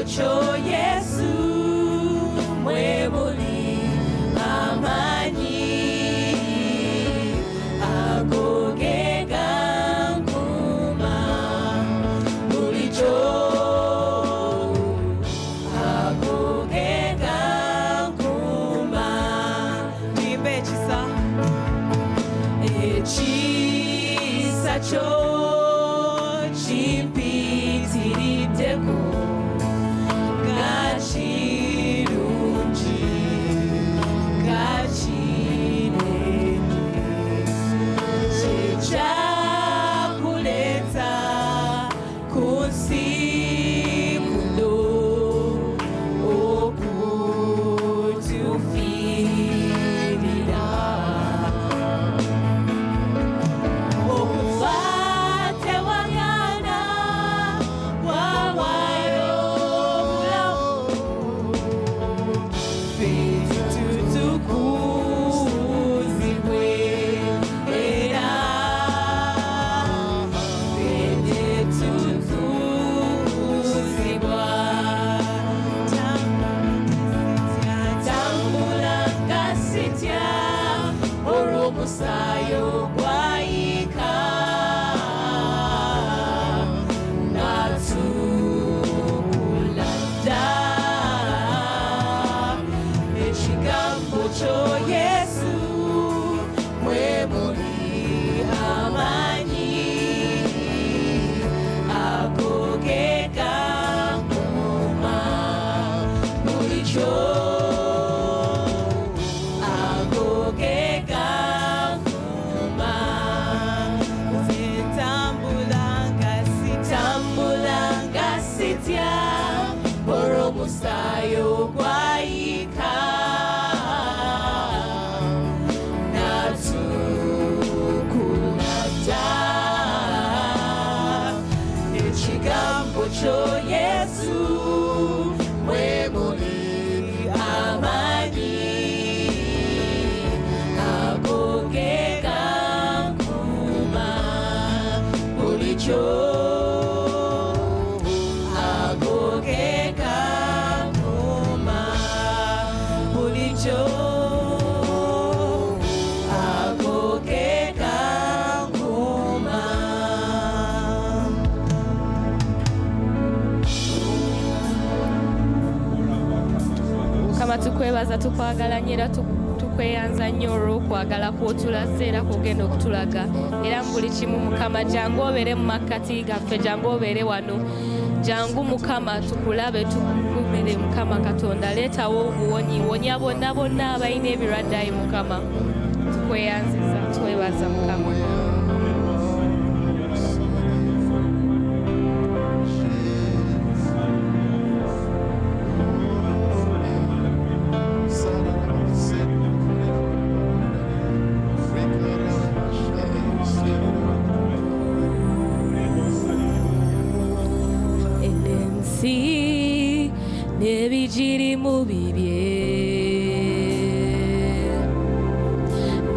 Kyo Yesu mwe muli amaanyi ago ge gankuuma bulijjo, ago ge gankuuma. Tuyimbe ekisa. Ekisa kyo kimpitiriddeko nga kirungi, nga kinene, kyekyakuleeta ku nsi kuno okutufiirira. Okufa tewagaana, wawaayo obulamu ffe tutukuzibwe era ffe ne tutukuzibwa. Tambula nga sitya olw'omusaayi ogwayiika natukula dda. Ekigambo kyo Yesu mwe muli amaanyi ago ge gankuuma bulijjo, ago ge gankuuma. Nze ntambula nga sitya. Tambula nga sitya olw'omusaayi ogwayiika natukula dda. Ekigambo kyo Yesu mwe muli amaanyi ago ge gankuuma bulijjo, ago ge gankuuma bulijjo, ago ge gankuuma. Mukama, tukwebaza, tukwagala nnyo era tukweyanza nnyo olw'okwagala kw'otulaze era kw'ogenda okutulaga era mu buli kimu. Mukama, jangu obeere mu makkati gaffe, jangu obeere wano, jangu Mukama tukulabe, tukukumire. Mukama Katonda, leetawo obuwonyi, wonya bonna bonna abalina ebirwadde. Ayi Mukama, tukweyanziza, twebaza Mukama. Ensi n'ebigirimu bibye,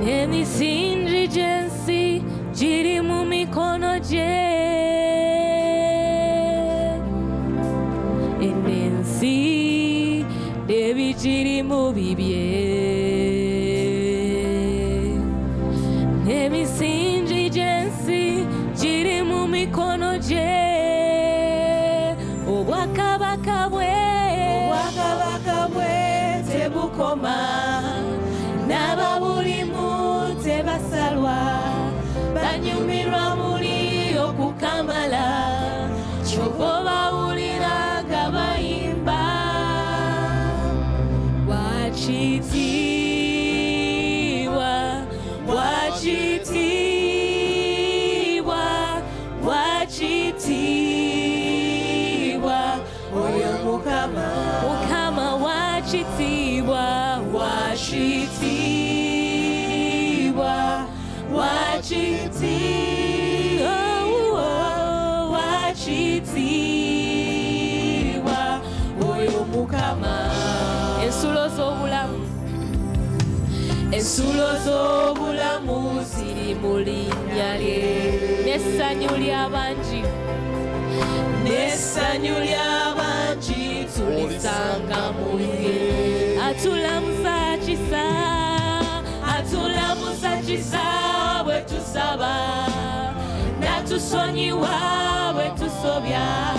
n'emisingi gy'ensi giri mu mikono gye. Ensi n'ebigirimu bibye, n'emisingi gy'ensi giri mu mikono gye. Obwakabaka bwe, Obwakabaka bwe tebukoma, n'ababulimu tebasalwa, banyumirwa muli okukamala, kyova obawulira nga bayimba. Wakitiibwa, wakitiibwa, wakitiibwa oyo Mukama. Mukama wakitiibwa, Wakitiibwa, wakitiibwa, wakitiibwa oyo Mukama. Ensulo z'obulamu, Ensulo z'obulamu ziri mu linnya lye. N'essanyu ly'abangi. N'essanyu ly'abangi. bangi tulisanga mu ye. Atulamusa kisa, atulamusa kisa bwe tusaba, natusonyiwa bwe tusobya.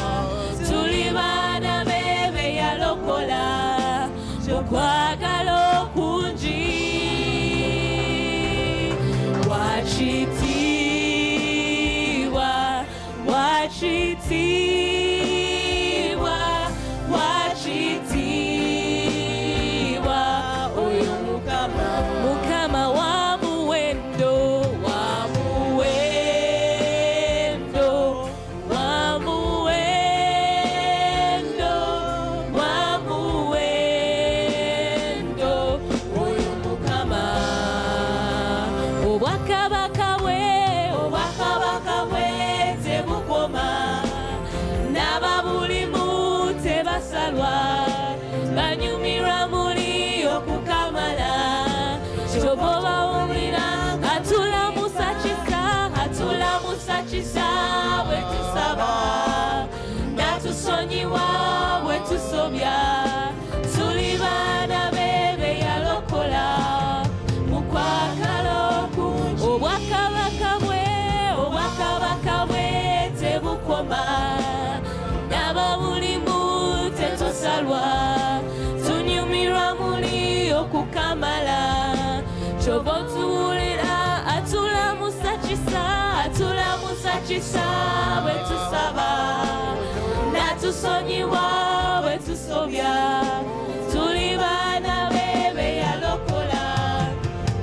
Tuli baana be be yalokola mu kwagala okungi. Wakitiibwa, wakitiibwa, wakitiibwa oyo Mukama. Mukama wa muwendo, wa muwendo, wa muwendo, wa muwendo oyo Mukama. Obwakabaka bwe, obwakabaka bwe tebukoma, n'ababulimu tebasalwa, banyumirwa muli okukamala. Kyova obawulira, atulamusa kisa, atulamusa kisa bwe tusaba, natusonyiwa bwe tusobya. Tuli baana be be yalokola mu kwagala okungi. Obwakabaka bwe, obwakabaka bwe tebukoma, n'ababulimu tetusalwa, tunyumirwa muli okukamala. Kyova otuwulira, atulamusa kisa, atulamusa kisa bwe tusaba, natusonyiwa bwe tusobya. Tuli baana be be yalokola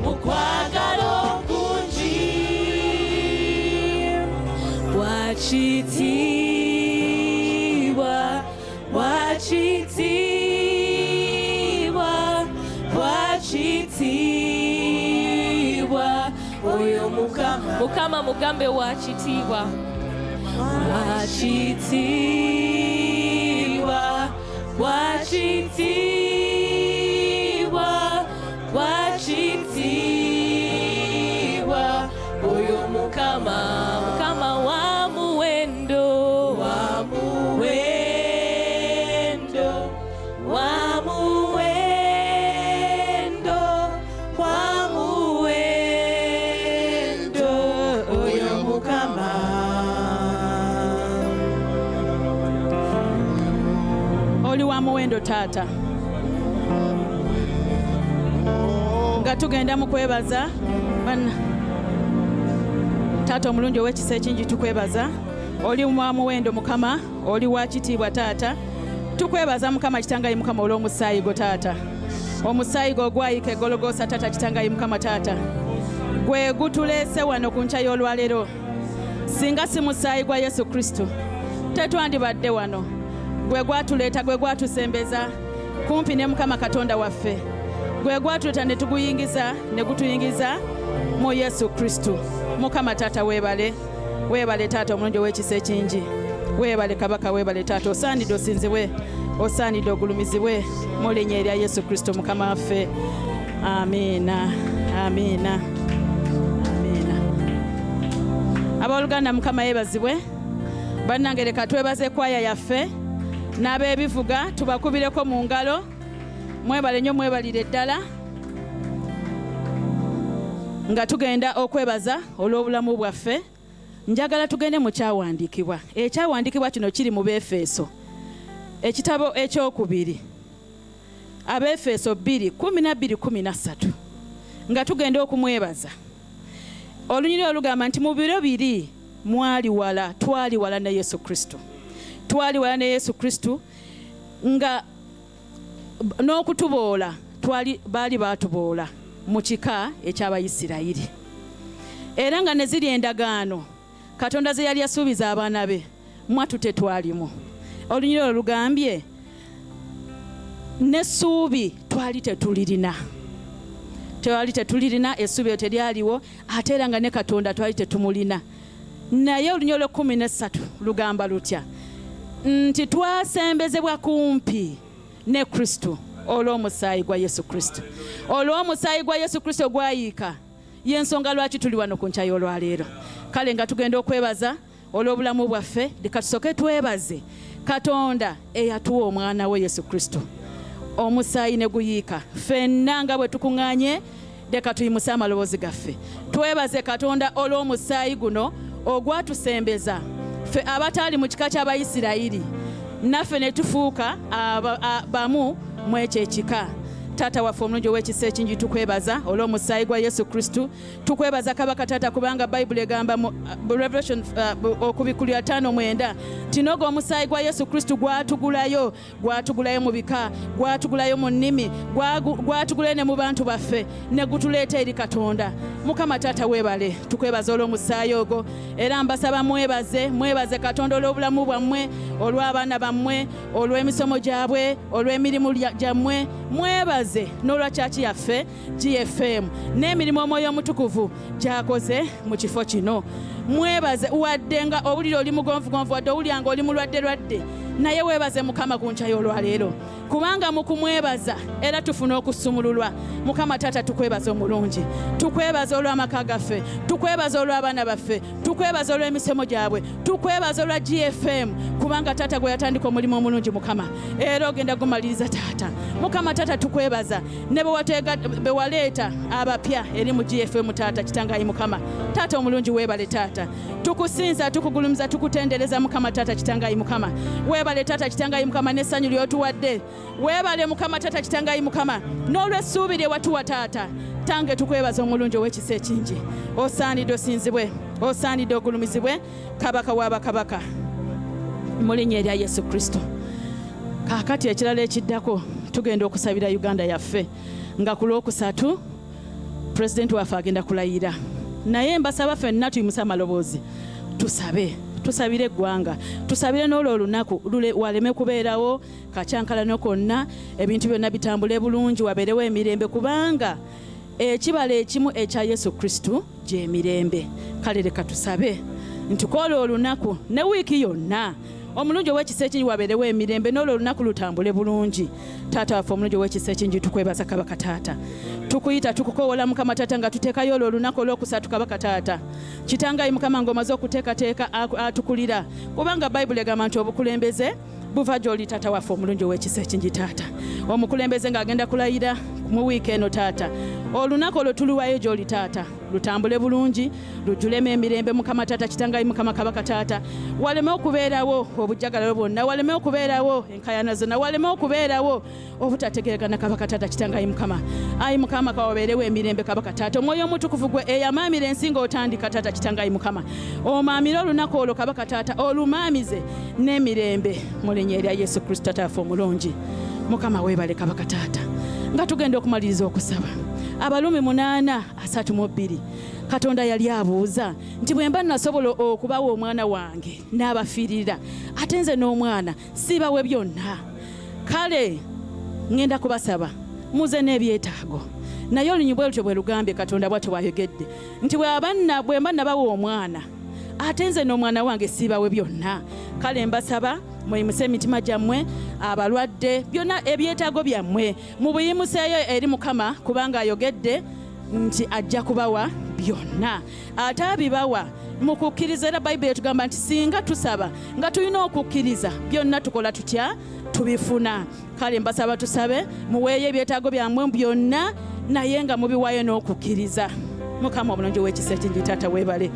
mu kwagala okungi. Wakitiibwa, wakitiibwa, wakitiibwa oyo Mukama. Mukama mugambe wakitiibwa, wakitiibwa, wakitiibwa, wakitiibwa oyo Mukama. Mukama wa muwendo, wa muwendo, wa muwendo, wa muwendo oyo Mukama. Oli wa muwendo taata. Nga tugenda mu kwebaza banna, taata omulungi ow'ekisa ekingi, tukwebaza. Oli wa muwendo Mukama, oli wa kitiibwa taata. Tukwebaza Mukama kitangayi Mukama olw'omusaayi gwo taata, omusaayi gwo ogwayika egologoosa taata kitangayi Mukama taata, gwe gutuleese wano ku nkya y'olwaleero. Singa si musaayi gwa Yesu Kristo tetwandibadde wano. Gwe gwatuleeta, gwe gwatusembeza kumpi ne Mukama Katonda waffe, gwe gwatuleeta ne tuguyingiza ne gutuyingiza mu Yesu Kristo. Mukama taata weebale, weebale taata omulungi ow'ekisa ekingi, weebale Kabaka, weebale taata. Osaanidde osinzibwe, osaanidde ogulumizibwe mu linnya erya Yesu Kristo Mukama waffe. Amiina, amiina, amiina. Abooluganda, Mukama yeebazibwe. Bannange, leka twebaze kwaya yaffe n'abeebivuga, tubakubireko mu ngalo. Mwebale nnyo, mwebalire ddala. Nga tugenda okwebaza olw'obulamu bwaffe, njagala tugende mu kyawandiikibwa. Ekyawandiikibwa kino kiri mu Beefeso, ekitabo ekyokubiri, Abeefeso 2:12-13. Nga tugenda okumwebaza, olunyiriri olugamba nti mu biro biri mwali wala, twali wala ne Yesu Kristo, twali wala ne Yesu Kristo, nga n'okutuboola twali baali baatuboola mu kika eky'Abayisirayiri, era nga ne ziri endagaano Katonda ze yali yasuubiza abaana be mwattu tetwalimu. Olunyiriri olwo lugambye n'essuubi twali tetulirina, twali tetulirina essuubi eryo teryaliwo, ate era nga ne Katonda twali tetumulina. Naye olunyiriri olw'ekkumi n'essatu lugamba lutya? Nti twasembezebwa kumpi ne Kristo olw'omusaayi gwa Yesu Kristo, olw'omusaayi gwa Yesu Kristo gwayiika. Y'ensonga lwaki tuli wano ku nkya y'olwaleero. Kale nga tugenda okwebaza Olw'obulamu bwaffe, leka tusooke twebaze Katonda eyatuwa omwana we Yesu Kristo, omusaayi ne guyiika. Ffenna nga bwe tukuŋŋaanye, leka tuyimuse amaloboozi gaffe twebaze Katonda olw'omusaayi guno ogwatusembeza ffe abataali mu kika ky'Abayisirayiri, naffe ne tufuuka bamu mu ekyo ekika. Taata waffe omulungi ow'ekisa ekingi, tukwebaza olw'omusaayi gwa Yesu Kristo. Tukwebaza Kabaka taata, kubanga Bayibuli egamba mu Revelation, Okubikkulirwa 5:9 nti noga omusaayi gwa Yesu Kristo gwatugulayo, gwatugulayo mu bika, gwatugulayo mu nnimi, gwatugulayo ne mu bantu baffe, ne gutuleeta eri Katonda. Mukama taata, weebale. Tukwebaza olw'omusaayi ogwo. Era mbasaba mwebaze, mwebaze Katonda olw'obulamu bwammwe, olw'abaana bammwe, olw'emisomo gyabwe, olw'emirimu gyammwe. Mwebaze n'olwa kyaki yaffe GFM n'emirimu Omwoyo Omutukuvu gy'akoze mu kifo kino. Mwebaze wadde nga owulira oli mugonvugonvu, wadde owulira nga oli mulwadde lwadde, naye weebaze Mukama ku nkya y'olwaleero, kubanga mu kumwebaza era tufuna okusumululwa. Mukama taata, tukwebaza omulungi. Tukwebaza olw'amaka gaffe, tukwebaza olw'abaana baffe, tukwebaza olw'emisomo gyabwe, tukwebaza olwa GFM, kubanga taata gwe yatandika omulimu omulungi, Mukama, era ogenda gumaliriza taata. Mukama taata, tukwebaza ne bwe waleeta abapya eri mu GFM, taata kitangayi. Mukama taata omulungi, weebale taata. Tukusinza, tukugulumiza, tukutendereza Mukama taata kitangayi. Mukama weebale taata kitangayi. Mukama, n'essanyu ly'otuwadde, weebale Mukama taata kitangayi. Mukama, n'olw'essuubi lye watuwa taata tange, tukwebaza omulungi ow'ekisa ekingi. Osaanidde osinzibwe, osaanidde ogulumizibwe, Kabaka w'abakabaka, mu linnya erya Yesu Kristo. Kaakati ekirala ekiddako, tugenda okusabira Uganda yaffe, nga ku Lwokusatu pulezidenti waffe agenda kulayira. Naye mbasaba ffenna tuyimuse amaloboozi tusabe, tusabire eggwanga, tusabire n'olwo olunaku waleme kubeerawo kakyankalano konna, ebintu byonna bitambule bulungi, wabeerewo emirembe, kubanga ekibala ekimu ekya Yesu Kristo gy'emirembe. Kale leka tusabe nti kwolwo olunaku ne wiiki yonna, omulungi ow'ekisa ekingi, wabeerewo emirembe, n'olwo olunaku lutambule bulungi. Taata waffe omulungi ow'ekisa ekingi, tukwebaza Kabaka taata. Tukuyita, tukukowola Mukama taata, nga tuteekayo olwo olunaku olwokusatu, Kabaka taata kitangayi. Mukama, ng'omaze okuteekateeka atukulira, kubanga Bayibuli egamba nti obukulembeze buva gy'oli, taata waffe omulungi ow'ekisa ekingi. Taata, omukulembeze ng'agenda kulayira mu wiiki eno, taata, olunaku olwo tuluwayo gy'oli taata, lutambule bulungi, lujjulemu emirembe. Mukama taata kitangayi, Mukama Kabaka taata, waleme okubeerawo obujjagalalo bwonna, waleme okubeerawo enkayana zonna, waleme okubeerawo obutategeregana, Kabaka taata kitangayi. Mukama, ayi Mukama, kawabeerewo emirembe, Kabaka taata. Omwoyo Omutukuvu, gwe eyamaamira ensi ng'otandika, taata kitangayi, Mukama, omaamire olunaku olwo, Kabaka taata, olumaamize n'emirembe mu linnya erya Yesu Kristo, taata waffe omulungi. Mukama weebale, Kabaka taata. Nga tugenda okumaliriza okusaba, Abalumi 8:32, Katonda yali abuuza nti, "Bwe mba nasobola okubawa omwana wange n'abafiirira, ate nze n'omwana sibawe byonna?" Kale ŋŋenda kubasaba muze n'ebyetaago, naye olunyi bwe lutyo bwe lugambye. Katonda bwatyo bw'ayogedde nti, "Bwe mba nabawa omwana, ate nze n'omwana wange siibawe byonna?" Kale mbasaba muyimuse emitima gyammwe, abalwadde, byonna ebyetaago byammwe mubuyimuseeyo eri Mukama, kubanga ayogedde nti ajja kubawa byonna, ate abibawa mu kukkiriza. Era Bayibuli etugamba nti singa tusaba nga tulina okukkiriza, byonna tukola tutya? Tubifuna. Kale mbasaba tusabe, muweeyo ebyetaago byammwe byonna, naye nga mubiwaayo n'okukkiriza. Mukama omulungi w'ekisa ekingi, taata weebale.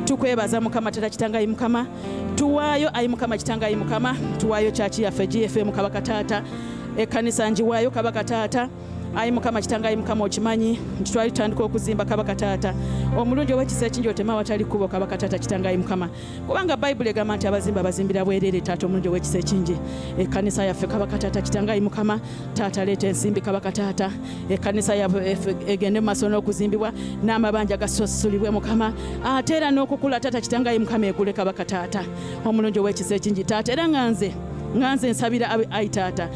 Tukwebaza Mukama tata kitangayi. Mukama, tuwaayo, ayi Mukama kitangayi, Mukama, tuwaayo kyaki yaffe GFM, Kabaka taata. Ekkanisa ngiwaayo, Kabaka taata. Ayi Mukama kitange, ayi Mukama, okimanyi nti twali tutandika okuzimba, Kabaka taata omulungi ow'ekisa ekingi. Otema awatali kkubo, Kabaka taata kitange, ayi Mukama, kubanga Bayibuli egamba nti abazimba bazimbira bwereere. Taata omulungi ow'ekisa ekingi, ekkanisa yaffe, Kabaka taata kitange, ayi Mukama taata, leeta ensimbi, Kabaka taata, ekkanisa yaffe egende mu maaso n'okuzimbibwa, n'amabanja gasasulibwe, Mukama, ate era n'okukula, taata kitange, ayi Mukama, egule, Kabaka taata omulungi ow'ekisa ekingi taata. Era nga nze nsabira ayi taata,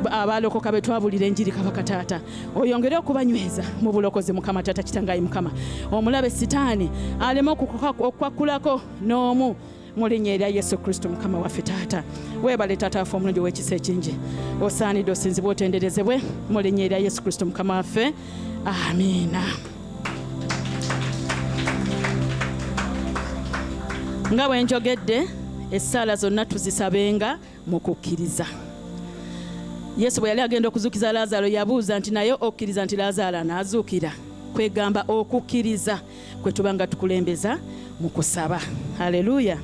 abalokoka be twabulira enjiri, Kabaka taata, oyongere okubanyweza mu bulokozi, Mukama taata kitange, ayi Mukama, omulabe Sitaani aleme okukwakulako n'omu, mu linnya erya Yesu Kristo Mukama waffe. Taata weebale, taata waffe omulungi ow'ekisa ekingi, osaanidde osinzibwe, otenderezebwe, mu linnya erya Yesu Kristo Mukama waffe, amiina. Nga bwe njogedde, essaala zonna tuzisabenga mu kukkiriza. Yesu bwe yali agenda okuzuukiza Laazaalo yabuuza nti, naye okkiriza nti Laazaalo anaazuukira? Kwegamba okukkiriza kwe tuba nga tukulembeza mu kusaba. Haleluya!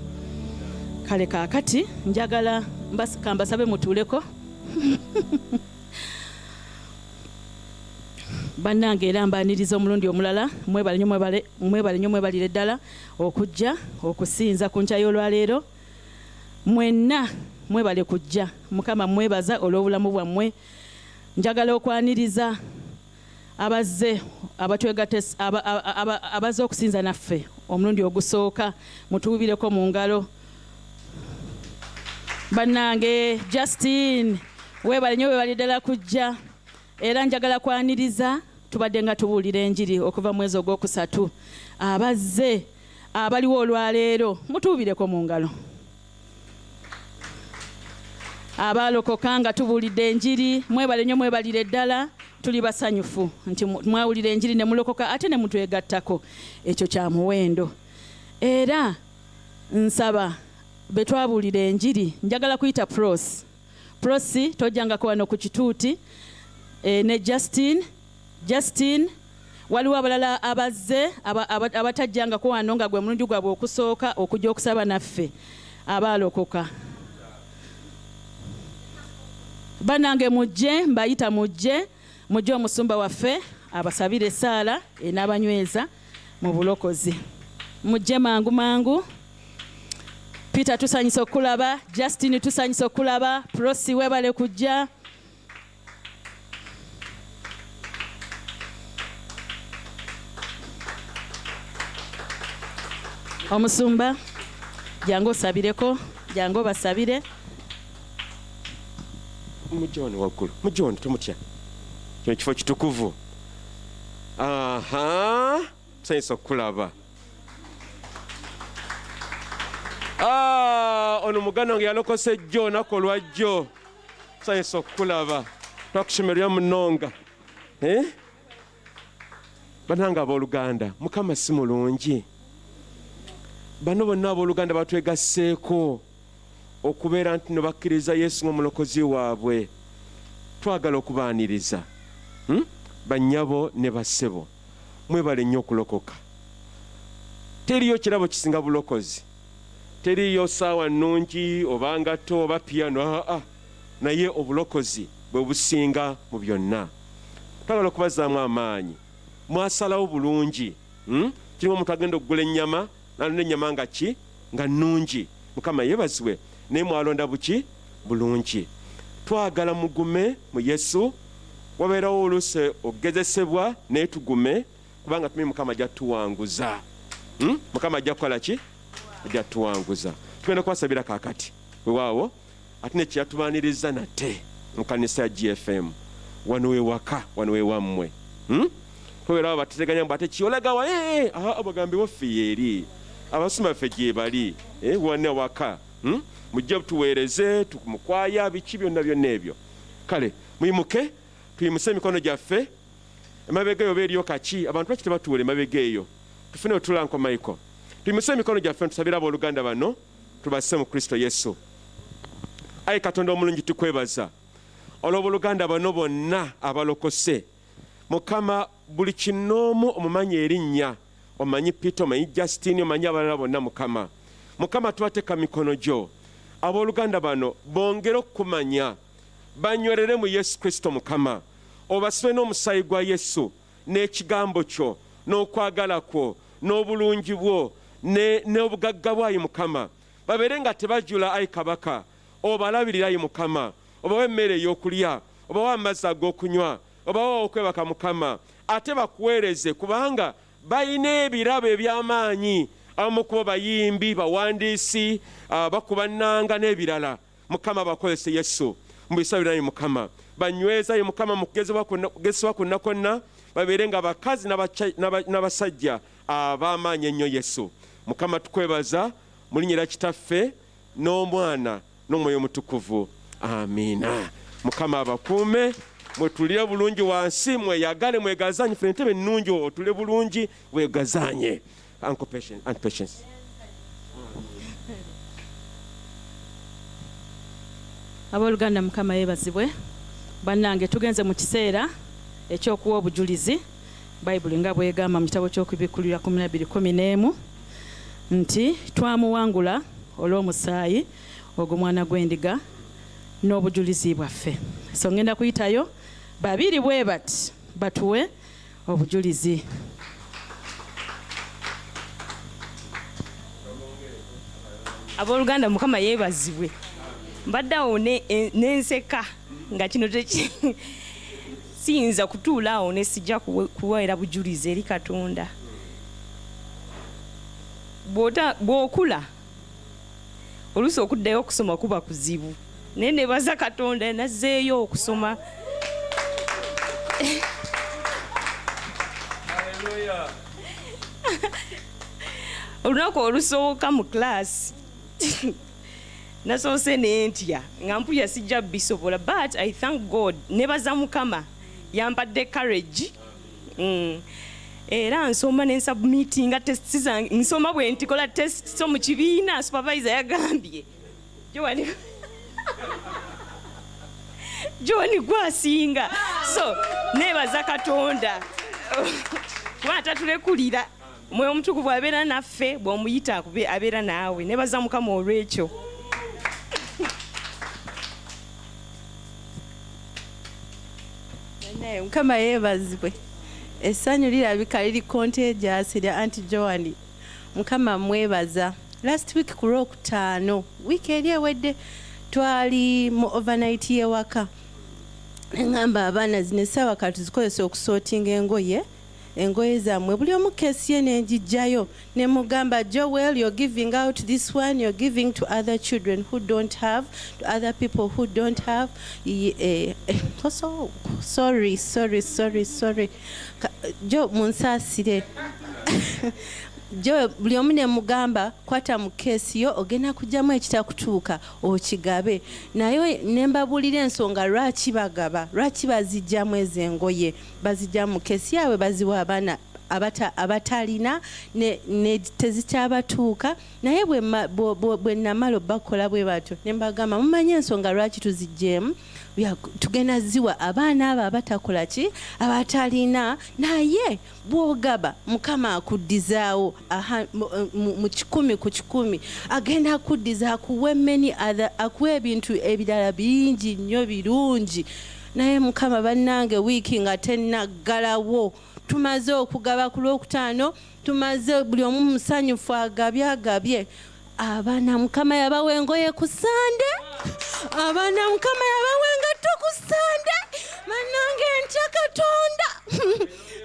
Kale kaakati njagala kambasabe mutuuleko. Bannange, era mbaniriza omulundi omulala. Mwebale nnyo, mwebale, mwebale nnyo, mwebalire ddala okujja okusinza ku nkya y'olwaleero. Mwenna mwebale kujja. Mukama mwebaza olw'obulamu bwammwe. Njagala okwaniriza abazze abazze okusinza naffe omulundi ogusooka. Mutuwubireko mu ngalo. Bannange, Justin, weebale nnyo, weebale ddala kujja. Era njagala kwaniriza, tubadde nga tubuulira enjiri okuva mwezi ogwokusatu, abazze abaliwo olwaleero, mutuwubireko mu ngalo. Abaalokoka nga tubuulidde enjiri, mwebale nnyo, mwebalire ddala. Tuli basanyufu nti mwawulira enjiri ne mulokoka ate ne mutwegattako. Ekyo kya muwendo. Era nsaba be twabuulira enjiri, njagala kuyita Pros. Prosi, tojjangako wano ku kituuti, ne Justin. Justin, waliwo abalala abazze abatajjangako wano nga gwe mulundi gwabwe okusooka okujja okusaba naffe, abaalokoka. Bannange, mujje, mbayita mujje, mujje omusumba waffe abasabire essaala enaabanyweza mu bulokozi. Mujje mangu mangu. Peter, tusanyuse okulaba. Justin, tusanyuse okulaba. Prosi, webale kujja. Omusumba, jangu osabireko, jangu obasabire. Mujje wano waggulu, mujje wano, temutya, kino kifo kitukuvu. Aha, tusanyusa okukulaba. Ah, ono muganda wange yalokose jjo, olunaku olwajjo. Tusanyusa okukulaba, twakushemerera munonga. Eh? Banange abooluganda, Mukama si mulungi? Bano bonna abooluganda batwegasseeko okubeera nti no bakkiriza Yesu ng'omulokozi waabwe. Twagala okubaaniriza, Bannyabo ne bassebo, mwebale nnyo okulokoka. Teriyo kirabo kisinga bulokozi. Teriyo saawa nnungi oba ngatto oba piyano, aa, naye obulokozi bwe businga mu byonna. Twagala okubazaamu amaanyi. Mwasalawo bulungi, Kirimu omuntu agenda okugula ennyama n'alonda ennyama nga ki? Nga nnungi. Mukama yeebazibwe, naye mwalonda buki? Bulungi. Twagala mugume mu Yesu. Wabeerawo oluusi okugezesebwa, naye tugume kubanga tumanyi Mukama ajja tuwanguza. Mukama ajja kukola ki? Ajja tuwanguza. Tugenda kubasabira kaakati. Weewaawo, ate ne kyeyatubaaniriza nate mu kanisa ya GFM. Wano we waka, wano we wammwe. Tubeerawo abateteganya mbu ate kiolagawa, aha, bagambe waffe yeeri. Abasumba baffe gye bali, wano waka. Mujje tuweereze, mukwaya, biki byonna byonna ebyo. Kale muyimuke, tuyimuse emikono gyaffe. Emabega eyo oba eriyo kaki? Abantu lwaki tebatuula emabega eyo? Tufune wetula Uncle Michael. Tuyimuse emikono gyaffe tusabire abooluganda bano, tubasse mu Kristo Yesu. Ayi Katonda omulungi, tukwebaza olw'obooluganda bano bonna abalokose. Mukama, buli kinnoomu omumanyi erinnya, omanyi Peter, omanyi Justin, omanyi abalala bonna. Mukama, Mukama, tubateeka mikono gyo. Abooluganda bano bongere okukumanya, banywerere mu Yesu Kristo. Mukama, obasibe n'omusaayi gwa Yesu n'ekigambo kyo n'okwagala kwo n'obulungi bwo n'obugagga bwo, ayi Mukama. Babeere nga tebajula, ayi Kabaka. Obalabirire, ayi Mukama, obawe emmere ey'okulya, obawe amazzi ag'okunywa, obawe okwebaka, Mukama, ate bakuweereze kubanga balina ebirabo eby'amaanyi. Abamu ku bo bayimbi, bawandiisi, bakuba nnanga n'ebirala. Mukama, bakozese Yesu mu bisabira, ayi Mukama. Banyweza, ayi Mukama, mu kugezesebwa kwonna kwonna, babeere nga bakazi n'abasajja ab'amaanyi ennyo Yesu. Mukama, tukwebaza mu linnya lya Kitaffe n'Omwana n'Omwoyo Omutukuvu, amiina. Mukama abakuume. Mwetulire bulungi wansi, mweyagale, mwegazanye. Funa entebe ennungi otule bulungi, weegazanye. Uncle Patience, Aunt Patience. Abooluganda, Mukama yeebazibwe. Bannange, tugenze mu kiseera ekyokuwa obujulizi. Bayibuli nga bwegamba mu kitabo ky'Okubikkulirwa 12:11 nti twamuwangula olw'omusaayi ogw'omwana gw'endiga n'obujulizi bwaffe. So ngenda kuyitayo babiri bwe bati batuwe obujulizi. Abooluganda, Mukama yeebazibwe. Mbadde awo nenseka nga kino teki siyinza kutuula awo ne sijja kuweera bujulizi eri Katonda. Bw'okula oluusi okuddayo okusoma kuba kuzibu, naye nebaza Katonda nazzeeyo okusoma. Olunaku olusooka mu class nasoose nentya nga mpulira sijja bisobola, but I thank God, nebaza Mukama yampadde courage. Era nsoma nensubmitinga test zange, nsoma bwe ntikola test. So mu kibiina supervisor yagambye, "Joan, John gwasinga." So nebaza Katonda kuba tatulekulira. Mwoyo Omutukuvu abeera naffe, bw'omuyita abeera naawe. Nebaza Mukama olw'ekyo. Naye Mukama yeebazibwe. Essanyu lirabika liri contagious lya Auntie Joan. Mukama mwebaza. Last week ku Lwokutaano, wiiki eri ewedde, twali mu overnight y'ewaka. Neŋŋamba abaana, zino essaawa katuzikozesa okusortinga engoye zammwe, buli omu case ye. Nenjijjayo ne mugamba, "Joel, you're giving out this one, you're giving to other children who don't have, to other people who don't have." So, sorry, sorry, sorry, sorry. Jo, munsaasire. Jo, buli omu ne mugamba, "Kwata mu case yo, ogenda kugyamu ekitakutuuka okigabe." Naye ne mbabuulira ensonga lwaki bagaba, lwaki bazijjamu ezo engoye. Bazijja mu case yaabwe, baziwa abaana abatalina ne tezikyabatuuka. Naye bwe namala obakola bwe batyo, ne mbagamba, "Mumanyi ensonga lwaki tuziggyemu? Tugenda ziwa abaana abo abatakola ki, abatalina." Naye bw'ogaba, Mukama akuddizaawo mu 100%. Agenda akuddiza, akuwe many other, akuwa ebintu ebirala bingi nnyo birungi. Naye Mukama, bannange, wiiki nga tennaggalawo, tumaze okugaba ku Lwokutaano, tumaze, buli omu musanyufu, agabye, agabye. Abaana Mukama yabawa engoye ku Sande, abaana Mukama yabawa engatto ku Sande. Bannange, ntya Katonda,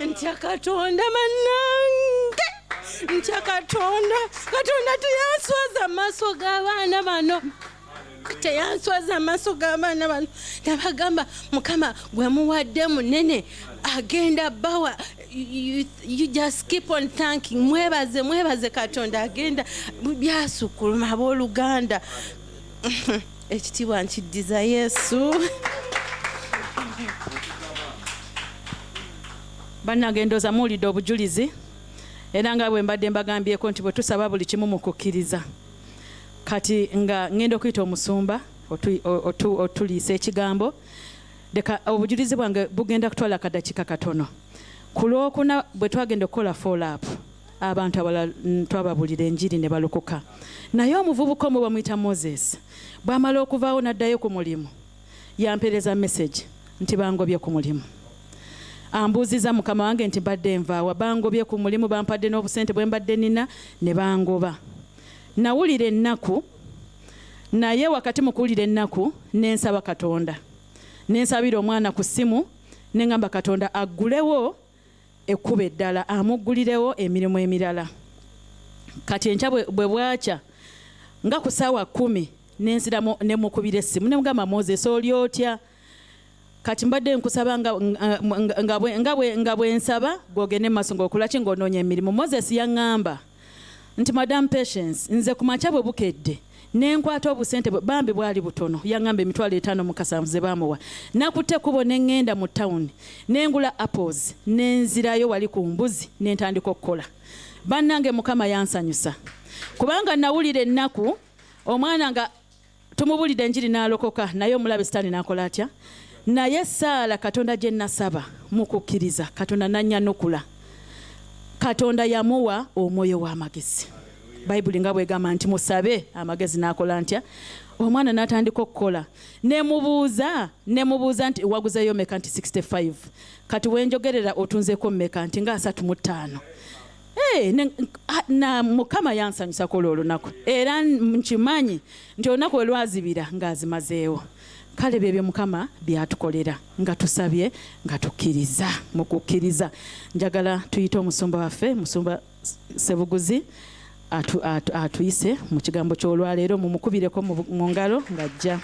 ntya Katonda, bannange, ntya Katonda. Katonda teyanswaza amaaso g'abaana bano, teyanswaza amaaso g'abaana bano. Nabagamba, "Mukama gwe muwadde munene, agenda bawa. You just keep on thanking. Mwebaze, mwebaze Katonda, agenda byasukuluma." Abooluganda, ekitiibwa nkiddiza Yesu. Bannange, ndowooza muwulidde obujulizi. Era nga bwe mbadde mbagambyeko nti bwe tusaba buli kimu mu kukkiriza. Kati nga ŋŋenda okuyita omusumba otuliisa ekigambo, leka obujulizi bwange bugenda kutwala akadakiika katono. Ku Lwokuna bwe twagenda okukola follow up, abantu abalala twababulira enjiri ne balokoka. Naye omuvubuka omu bamuyita Moses, bw'amala okuvaawo n'addayo ku mulimu, yampeereza message nti, "Bangobye ku mulimu." Ambuuziza mukama wange nti, "Mbadde nvaawa? Bangobye ku mulimu, bampadde n'obusente bwe mbadde nina ne bangoba." Nawulira ennaku, naye wakati mu kuwulira ennaku nensaba Katonda, nensabira omwana ku ssimu, neŋŋamba Katonda aggulewo ekkubo eddala, amuggulirewo emirimu emirala. Kati enkya bwe bwakya nga ku ssaawa 10, nenziramu ne mukubira essimu, ne mugamba, "Moses, oli otya? Kati mbadde nkusaba nga bwe nsaba gwogende mu maaso ng'okola ki, ng'onoonya emirimu." Moses yaŋŋamba nti, "Madam Patience, nze ku makya bwe bukedde nenkwata obusente bwe." Bambi bwali butono, yaŋŋamba 57,000 ze baamuwa. "Nakutte ekkubo ne ŋŋenda mu tawuni, nengula apples, nenzirayo wali ku mbuzi, nentandika okukola." Bannange, Mukama yansanyusa, kubanga nawulira ennaku omwana nga Tumubulidde enjiri n'alokoka, naye omulabe Sitaani n'akola atya? Naye essaala Katonda gye nasaba mu kukkiriza, Katonda n'annyanukula. Katonda yamuwa omwoyo w'amagezi. Bayibuli nga bwegamba nti musabe amagezi n'akola ntya? Omwana n'atandika okukola. Nemubuuza, nemubuuza nti waguzeeyo meka? Nti 65. Kati wenjogerera otunzeeko meka? Nti nga 35. Hey, ne, na Mukama yansanyusako olwo olunaku, era nkimanyi nti olunaku we lwazibira ng'azimazeewo. Kale byebyo Mukama byatukolera nga tusabye, nga tukkiriza mu kukkiriza. Njagala tuyite omusumba waffe, Musumba Sebuguzi, atuyise mu kigambo ky'olwaleero. Mumukubireko mu ngalo ng'ajja.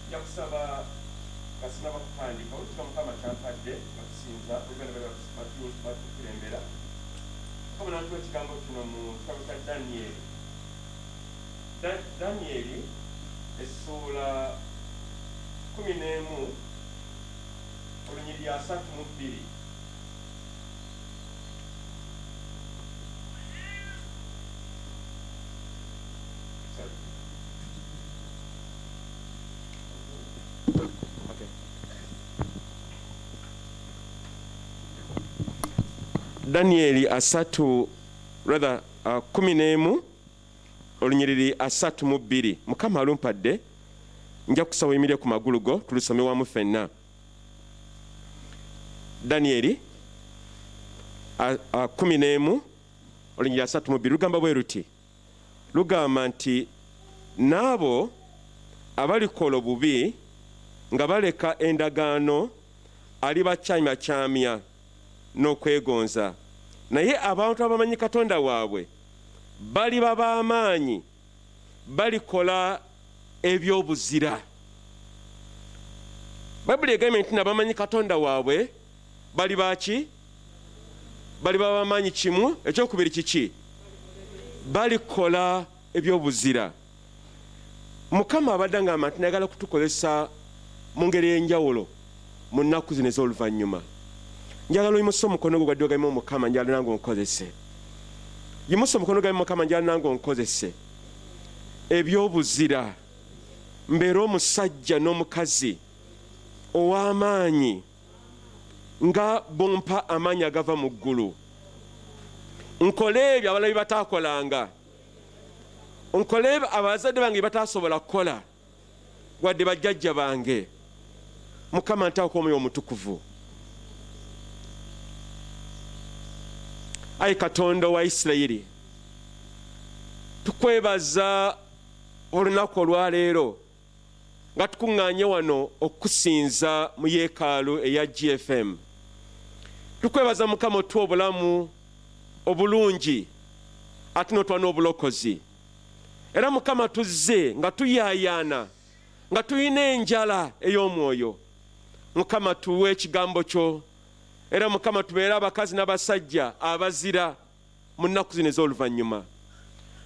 Nja kusaba nga sinaba kutandika olukika Mukama kyampadde nga tusinza oluganda batukulembera. Mukama nantuwa ekigambo kino mu kitabo kya Danyeri, Danyeri essuula 11 olunyiriri 32. Sorry. Okay. Danyeri asatu, rather 11 olunyiriri 32. Mukama alumpadde, nja kusaba oyimirire ku magulu go tulusome wamu ffenna. Danyeri 11 olunyiriri 32 lugamba bwe luti, lugamba nti n'abo abalikola obubi nga baleka endagaano alibakyamyakyamya n'okwegonza, naye abantu abamanyi Katonda waabwe baliba b'amaanyi, balikola eby'obuzira. Bayibuli egambye nti nabamanyi Katonda waabwe bali baki? Baliba b'amaanyi. Kimu ekyokubiri kiki? Balikola eby'obuzira. Mukama abadde angamba nti nayagala kutukozesa mu ngeri ey'enjawulo mu nnaku zino ez'oluvannyuma. Njagala oyimuse omukono gwo gwa ddyo ogambe, Mukama, njagala nange onkozese. Yimusa omukono gwabe, Mukama, njagala nange onkozese eby'obuzira, mbeere omusajja n'omukazi ow'amaanyi nga bw'ompa amaanyi agava mu ggulu. Nkole ebyo abalala bye bataakolanga, nkole abazadde bange bye bataasobola kukola, wadde bajjajja bange. Mukama, ntaako omwoyo omutukuvu. Ayi Katonda wa Isirayiri, tukwebaza olunaku olwaleero nga tukuŋŋaanye wano okukusinza mu yeekaalu eya GFM. Tukwebaza Mukama otuwa obulamu obulungi ate n'otuwa n'obulokozi. Era Mukama tuzze nga tuyaayaana, nga tulina enjala ey'omwoyo. Mukama, tuwe ekigambo kyo, era Mukama tubeere abakazi n'abasajja abazira mu nnaku zino ez'oluvannyuma.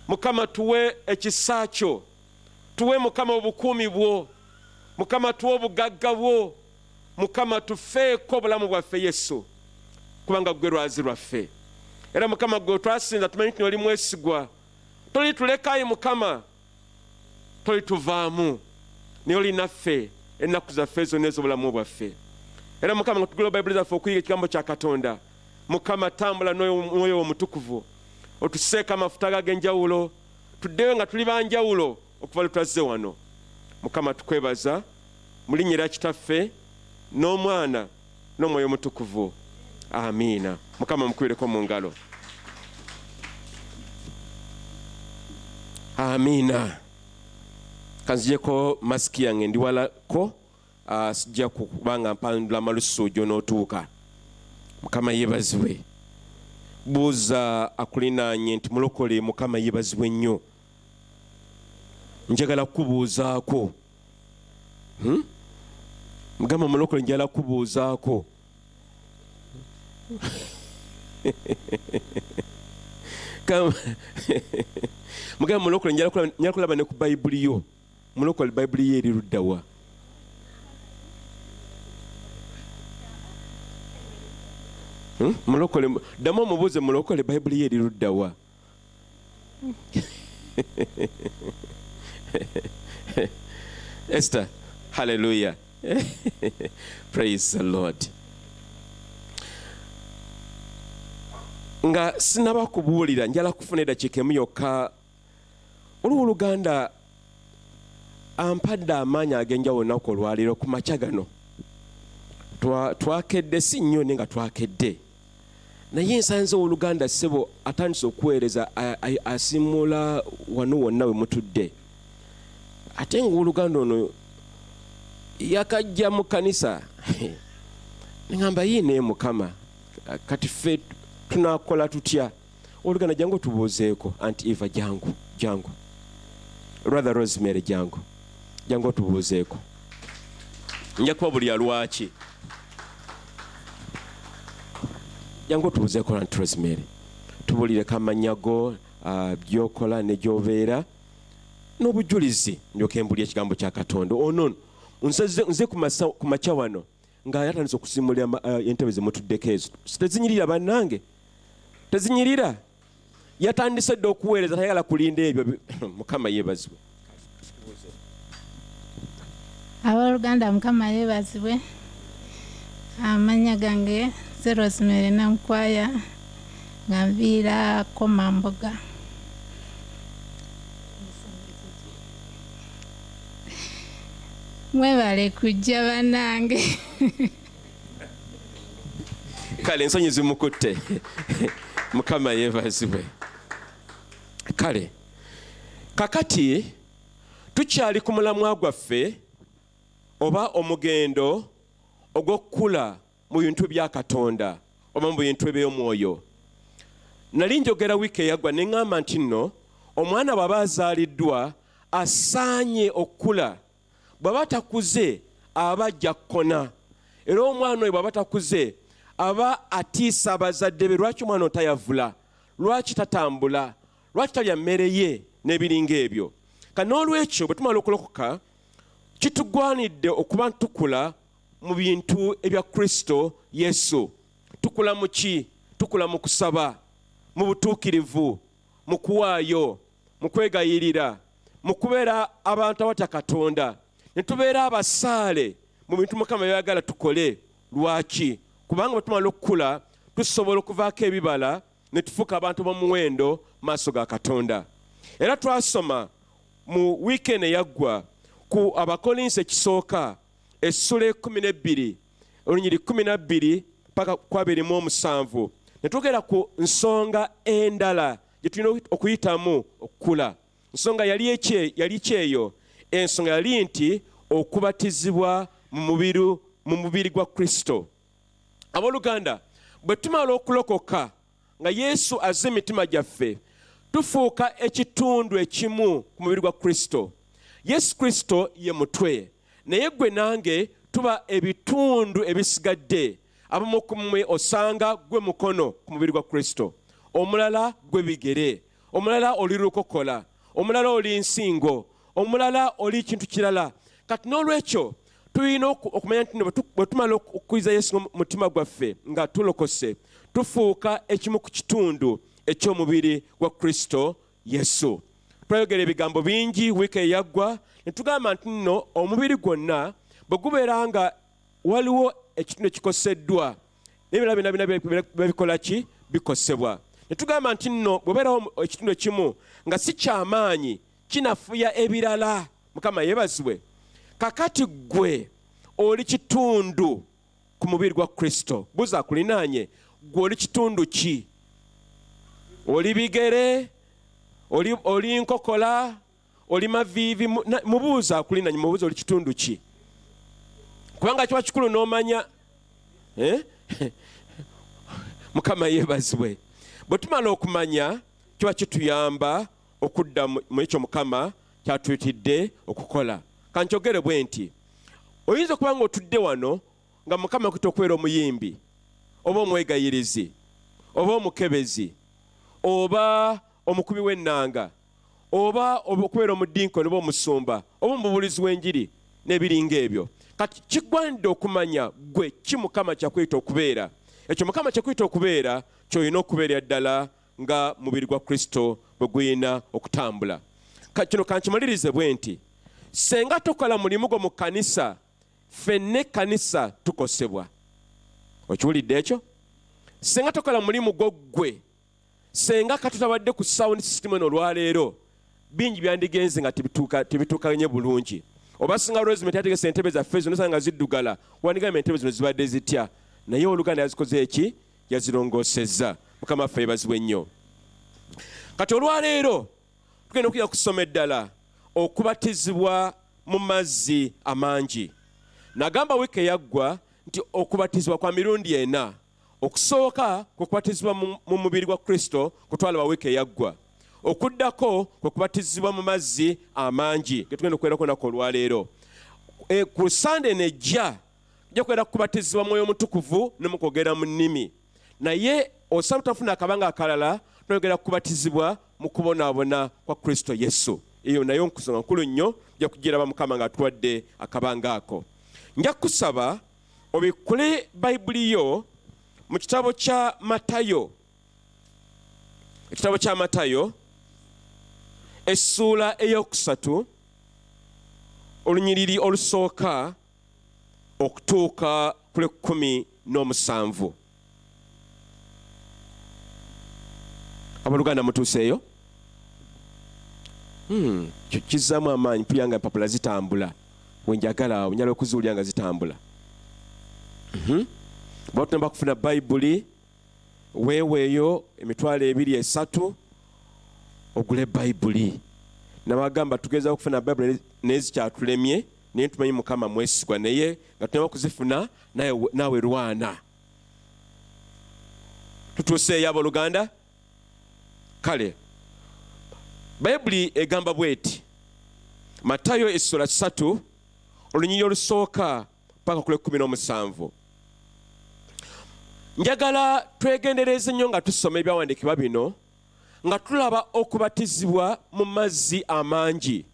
Mukama, tuwe ekisa kyo, tuwe Mukama obukuumi bwo, Mukama tuwe obugagga bwo, Mukama tufeeko obulamu bwaffe Yesu, kubanga ggwe lwazi lwaffe. Era Mukama gwe twasinza, tumanyi nti oli mwesigwa, tolitulekayi Mukama, tolituvaamu, naye oli naffe ennaku zaffe zonna ez'obulamu bwaffe. Era Mukama nga tugula Bayibuli zaffe okuyiga ekigambo kya Katonda, Mukama tambula n'omwoyo omutukuvu, otuseeko amafuta ag'enjawulo, tuddeyo nga tuli banjawulo okuva lwe twazze wano. Mukama tukwebaza mu linnya erya Kitaffe n'omwana n'omwoyo omutukuvu amiina mukama mukubireko mu ngalo amiina kanzijeko masiki yange ndi walako ah, sijja kubanga mpandula malusu gyonootuuka mukama yebazibwe buuza akulinaanye nti mulokole mukama yebazibwe nnyo njagala kukubuuzaako hmm? mugamba mulokole njagala kukubuuzaako mugamba mulokole njagala kulaba ne ku bayibuli yo mulokole bayibuli yo eri luddawa hmm? mulokole ddamu omubuuze mulokole bayibuli yo eri luddawa Esther, hallelujah. Praise the Lord. Nga sinaba kubuulira njala kufuna eddakiika emu yokka waliwo oluganda ampadde amaanyi ag'enjawulo olunaku olwaleero ku makya gano twakedde si nnyo naye nga twakedde Naye nsanze owoluganda ssebo atandise okuweereza asiimuula wano wonna we mutudde ate nga owoluganda ono yakajja mu kkanisa neŋamba yii naye mukama kati ffe tunakola tutya owoluganda jangu otubuuzeeko anti eva jangu jangu rather rosemary jangu jangu otubuuzeeko nja kuba buli lwaki jangu otubuuzeeko anti rosemary tubulireko amannya go ah, byokola ne gyobeera n'obujulizi ndyoke mbulya ekigambo kya katonda ono nze ku makya wano nga yatandise okusimulira ah, entebe zemutuddeko ezo tezinyirira bannange tezinyirira yatandise dda okuweereza tayagala kulinda ebyo mukama yebazibwe abooluganda mukama yebazibwe amannya gange ze rosemary namukwaya nga nviira komamboga mwebale kujja banange kale ensonyi zimukutte mukama yebazibwe kale kakati tukyali ku mulamwa gwaffe oba omugendo ogw'okukula mu bintu bya katonda oba mu bintu eby'omwoyo nali njogera wiiki eyaggwa ne ŋŋamba nti nno omwana bw'aba azaaliddwa asaanye okukula bw'aba takuze aba ajja kukona era omwana oyo bw'aba takuze aba atiisa abazadde be lwaki omwana otayavula lwaki tatambula lwaki talya mmere ye n'ebiringa ebyo ka n'olwekyo bwe tumala okulokoka kitugwanidde okuba ntukula mu bintu ebya kristo yesu tukula mu ki tukula mu kusaba mu butuukirivu mu kuwaayo mu kwegayirira mu kubeera abantu abatya katonda ne tubeera abasaale mu bintu mukama byayagala tukole lwaki kubanga bwe tumala okukula tusobola okuvaako ebibala ne tufuuka abantu b'omuwendo maaso ga katonda era twasoma mu wiiki eno eyaggwa ku abakolinsi ekisooka essula 12 olunyiri 12 paka ku 27 ne twogera ku nsonga endala gye tulina okuyitamu okukula nsonga yali yali kyeyo ensonga yali nti okubatizibwa mu mubiri mu mubiri gwa kristo abooluganda bwe tumala okulokoka nga yesu azze emitima gyaffe tufuuka ekitundu ekimu ku mubiri gwa kristo yesu kristo ye mutwe naye gwe nange tuba ebitundu ebisigadde abamu ku mmwe osanga gwe mukono ku mubiri gwa kristo omulala gwe bigere omulala oli lukokola omulala oli nsingo omulala oli kintu kirala kati n'olwekyo tulina okumanya nti bwe tumala okukkiriza yesu mu mutima gwaffe nga tulokose tufuuka ekimu ku kitundu eky'omubiri gwa kristo yesu twayogera ebigambo bingi wiiki eyaggwa ne tugamba nti nno omubiri gwonna bwe gubeera nga waliwo ekitundu ekikoseddwa n'ebirala byonna byonna biba bikola ki bikosebwa ne tugamba nti nno bwebeerawo ekitundu ekimu nga si kyamaanyi kinafuya ebirala mukama yeebazibwe kakati ggwe Oli kitundu ku mubiri gwa Kristo. Buuza akulinaanye, gwe oli kitundu ki? Oli bigere? Oli nkokola? Oli maviivi? Mubuuza akulinaanye, mubuuza oli kitundu ki? Kubanga kiba kikulu n'omanya. Mukama yeebazibwe. Bwe tumala okumanya, kiba kituyamba okudda mu ekyo Mukama kyatuyitidde okukola. Kankyogere bwe nti, oyinza okuba ng'otudde wano nga Mukama akuyita okubeera omuyimbi, oba omwegayirizi, oba omukebezi, oba omukubi w'ennanga, oba okubeera omudinkoni oba omusumba, oba omubuulizi w'enjiri n'ebiringa ebyo. Kati kigwanidde okumanya ggwe ki Mukama kyakuyita okubeera. Ekyo Mukama kyakuyita okubeera ky'olina okubeerera ddala nga mubiri gwa Kristo bwe gulina okutambula. Kino kankimalirize bwe nti, senga tokola mulimu gwo mu kkanisa, ffenna ekkanisa tukosebwa. Okiwulidde ekyo? Senga tokola mulimu gwo ggwe, senga katutabadde ku sound system eno olwaleero, bingi byandigenze nga tebituukanye bulungi. Oba singa Rosemary yategese entebe zaffe zino nga ziddugala, wandigambye entebe zino zibadde zitya, naye oluganda yazikoze eki? Yazirongoosezza. Mukama waffe yeebazibwe nnyo. Kati olwaleero tugenda okuyiga kusoma eddala okubatizibwa mu mazzi amangi. Nagamba wiiki eyaggwa nti okubatizibwa kwa mirundi ena. Okusooka kwe kubatizibwa mu mubiri gwa Kristo kutwalaba wiiki eyaggwa. Okuddako kwe kubatizibwa mu mazzi amangi ge tugenda okubeerako olunaku olwaleero. Ku Sande eno ejja tujja kubeera kubatizibwa Mwoyo Mutukuvu ne mu kwogera mu nnimi. Naye osaba tutafuna akabanga akalala twogera kubatizibwa mu kubonaabona kwa Kristo Yesu. Eyo nayo nsonga nkulu nnyo, tujja kugiraba Mukama ng'atuwadde akabanga ako. Nja kusaba obikkule Bayibuli yo mu kitabo kya Matayo. Ekitabo kya Matayo essuula ey'okusatu olunyiriri olusooka okutuuka ku lw'ekkumi n'omusanvu. Abooluganda mutuuseeyo? Kyo kizzaamu amaanyi, mpulira nga empapula zitambula we njagala awo, njagala okuziwulira nga zitambula. Bw'oba tonaba kufuna Bayibuli, weeweeyo emitwalo ebiri esatu ogule Bayibuli. Nabagamba tugezaako okufuna Bayibuli naye zikyatulemye, naye tumanyi Mukama mwesigwa, naye nga tunaba kuzifuna naawe lwana. Tutuuseeyo abooluganda? Kale Bayibuli egamba bw'eti, Matayo essula 3 olunyiriri olusooka paka ku lw'ekkumi n'omusanvu. Njagala twegendereze nnyo nga tusoma ebyawandiikibwa bino, nga tulaba okubatizibwa mu mazzi amangi.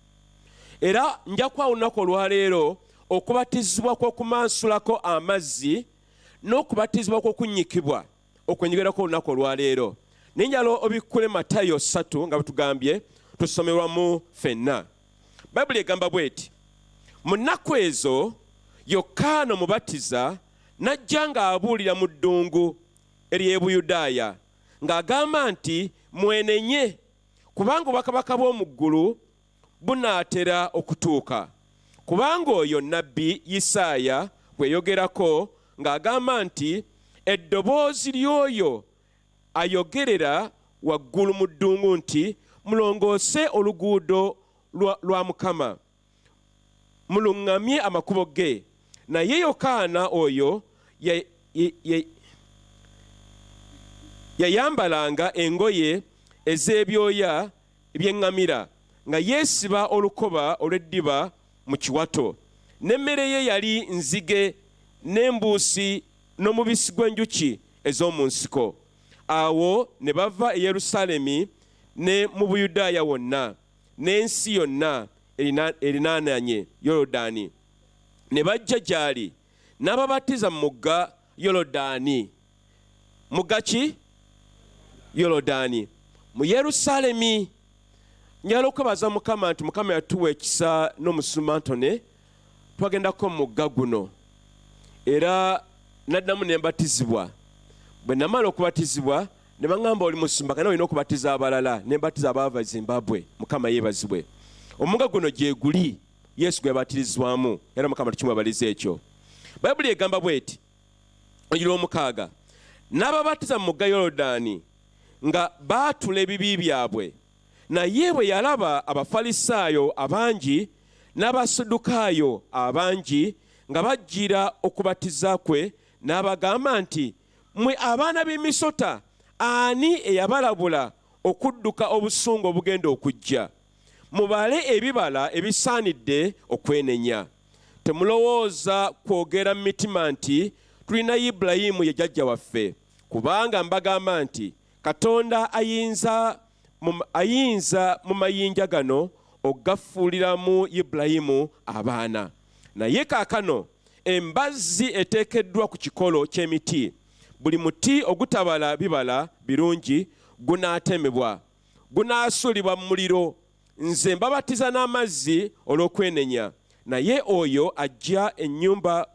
Era nja kuwa olunaku olwaleero okubatizibwa kw'okumansulako amazzi n'okubatizibwa kw'okunnyikibwa okwenyigerako olunaku olwaleero. Naye njagala obikkule Matayo 3 nga bwe tugambye tusomerwamu ffenna. Bayibuli egamba bw'eti, mu nnaku ezo Yokaana Omubatiza n'ajja ng'abuulira mu ddungu ery'e Buyudaaya ng'agamba nti, mwenenye, kubanga obwakabaka bw'omu ggulu bunaatera okutuuka. Kubanga oyo nnabbi Yisaaya gwe yayogerako ng'agamba nti, eddoboozi ly'oyo ayogerera waggulu mu ddungu nti, mulongoose oluguudo lwa Mukama, muluŋŋamye amakubo ge. Naye Yokaana oyo yayambalanga engoye ez'ebyoya by'eŋŋamira, nga yeesiba olukoba olw'eddiba mu kiwato. N'emmere ye yali nzige n'embuusi n'omubisi gw'enjuki ez'omu nsiko. Awo ne bava e Yerusaalemi ne mu Buyudaaya wonna n'ensi yonna erinaananye Yorodaani, ne bajja gy'ali, n'ababatiza mu mugga Yorodaani. Mugga ki? Yorodaani. Mu Yerusaalemi. Njagala okwebaza Mukama nti Mukama yatuwa ekisa n'omusumba Antony, twagendako mu mugga guno era naddamu ne mbatizibwa. Bwe namala okubatizibwa ne baŋŋamba oli musumba kana olina okubatiza abalala, ne mbatiza abaava e Zimbabwe. Mukama yeebazibwe. Omugga guno gye guli Yesu gwe yabatirizibwamu, era Mukama tukimwebaliza ekyo. Bayibuli egamba bweti, olunyiriri lw'omukaaga, n'ababatiza mu mugga Yoludaani nga baatula ebibi byabwe. Naye bwe yalaba Abafalisaayo abangi n'Abasaddukaayo abangi nga bajjira okubatiza kwe, n'abagamba nti, Mmwe abaana b'emisota, ani eyabalabula okudduka obusungu obugenda okujja? Mubale ebibala ebisaanidde okwenenya. Temulowooza kwogera mu mitima nti, Tulina Ibulayimu ye jjajja waffe, kubanga mbagamba nti Katonda ayinza ayinza mu mayinja gano okugafuuliramu Ibulayimu abaana. Naye kaakano embazzi eteekeddwa ku kikolo ky'emiti, buli muti ogutabala bibala birungi gunaatemebwa, gunaasuulibwa mu muliro. Nze mbabatiza n'amazzi olw'okwenenya, naye oyo ajja ennyumba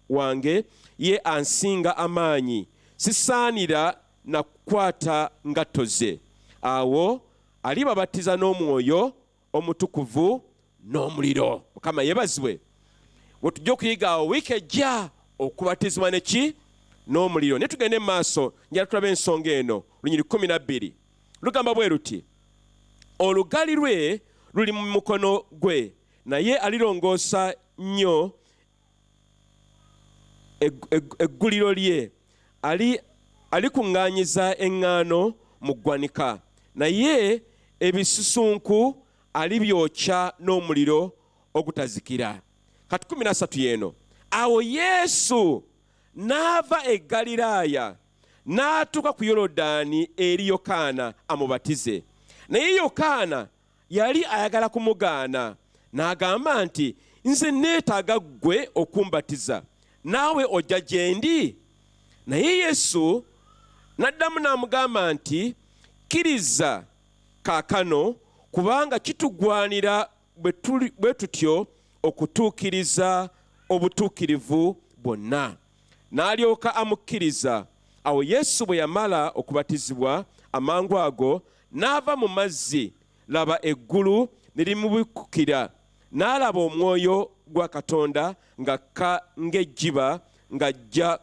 wange ye ansinga amaanyi, sisaanira na kukwata ngatto ze. Awo alibabatiza n'Omwoyo Omutukuvu n'omuliro. Mukama yeebazibwe. We tujja okuyiga awo wiiki ejja okubatizibwa ne ki? N'omuliro. Naye tugende mu maaso, njagala tulabe ensonga eno. Lunyiriri 12 lugamba bwe luti, Olugali lwe luli mu mukono gwe, naye alirongoosa nnyo egguliro lye, ali alikuŋŋaanyiza eŋŋaano mu ggwanika, naye ebisusunku alibyokya n'omuliro ogutazikira. Kati 13 y'eno. Awo Yesu n'ava e Ggaliraaya n'atuuka ku Yorodaani eri Yokaana amubatize. Naye Yokaana yali ayagala kumugaana, n'agamba nti, Nze nneetaaga ggwe okumbatiza, naawe ojja gye ndi? Naye Yesu n'addamu n'amugamba nti, Kkiriza kaakano, kubanga kitugwanira bwe tutyo okutuukiriza obutuukirivu bwonna. N'alyoka amukkiriza. Awo Yesu bwe yamala okubatizibwa, amangu ago n'ava mu mazzi, laba, eggulu ne limubikkukira, n'alaba Omwoyo gwa Katonda ng'akka ng'ejjiba ng'ajja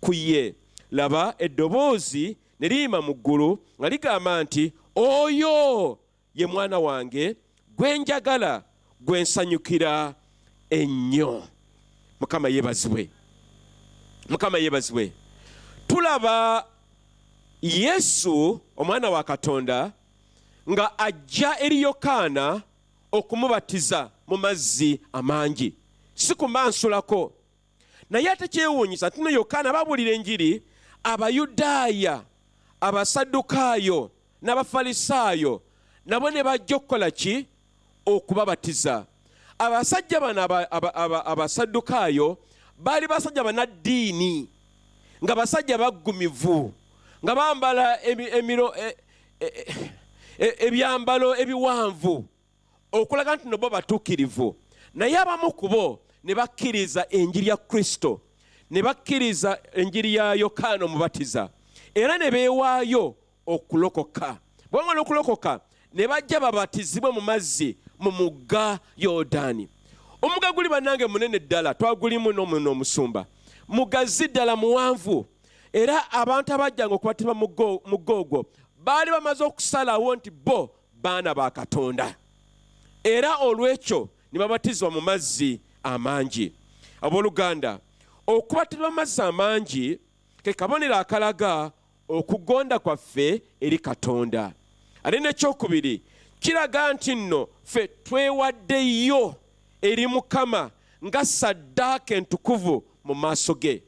ku ye. Laba, eddoboozi ne liyima mu ggulu nga ligamba nti, Oyo ye Mwana wange gwe njagala, gwe nsanyukira ennyo. Mukama yeebazibwe. Mukama yeebazibwe. Tulaba Yesu omwana wa Katonda nga ajja eri Yokaana okumubatiza mu mazzi amangi, si kumansulako. Naye ate kyewuunyisa nti no Yokaana babuulira enjiri Abayudaaya, Abasaddukaayo n'Abafalisaayo nabo ne bajja okukola ki? Okubabatiza. Abasajja bano Abasaddukaayo baali basajja banaddiini, nga basajja baggumivu, nga bambala ebyambalo ebiwanvu okulaga nti no bo batuukirivu. Naye abamu ku bo ne bakkiriza enjiri ya Kristo, ne bakkiriza enjiri ya Yokaana Omubatiza, era ne beewaayo okulokoka. Bwe bamala okulokoka, ne bajja babatizibwe mu mazzi mu mugga Yorudaani. Omugga guli bannange munene ddala, twagulimu n'omusumba. Mugazi ddala, muwanvu, era abantu abajjanga okubatizibwa mu mugga ogwo baali bamaze okusalawo nti bo baana ba Katonda, era olw'ekyo ne babatizibwa mu mazzi amangi. Abooluganda, okubatizibwa mu mazzi amangi ke kabonero akalaga okugonda kwaffe eri Katonda. Ate n'ekyokubiri, kiraga nti nno ffe twewaddeyo eri Mukama nga ssaddaaka entukuvu mu maaso ge,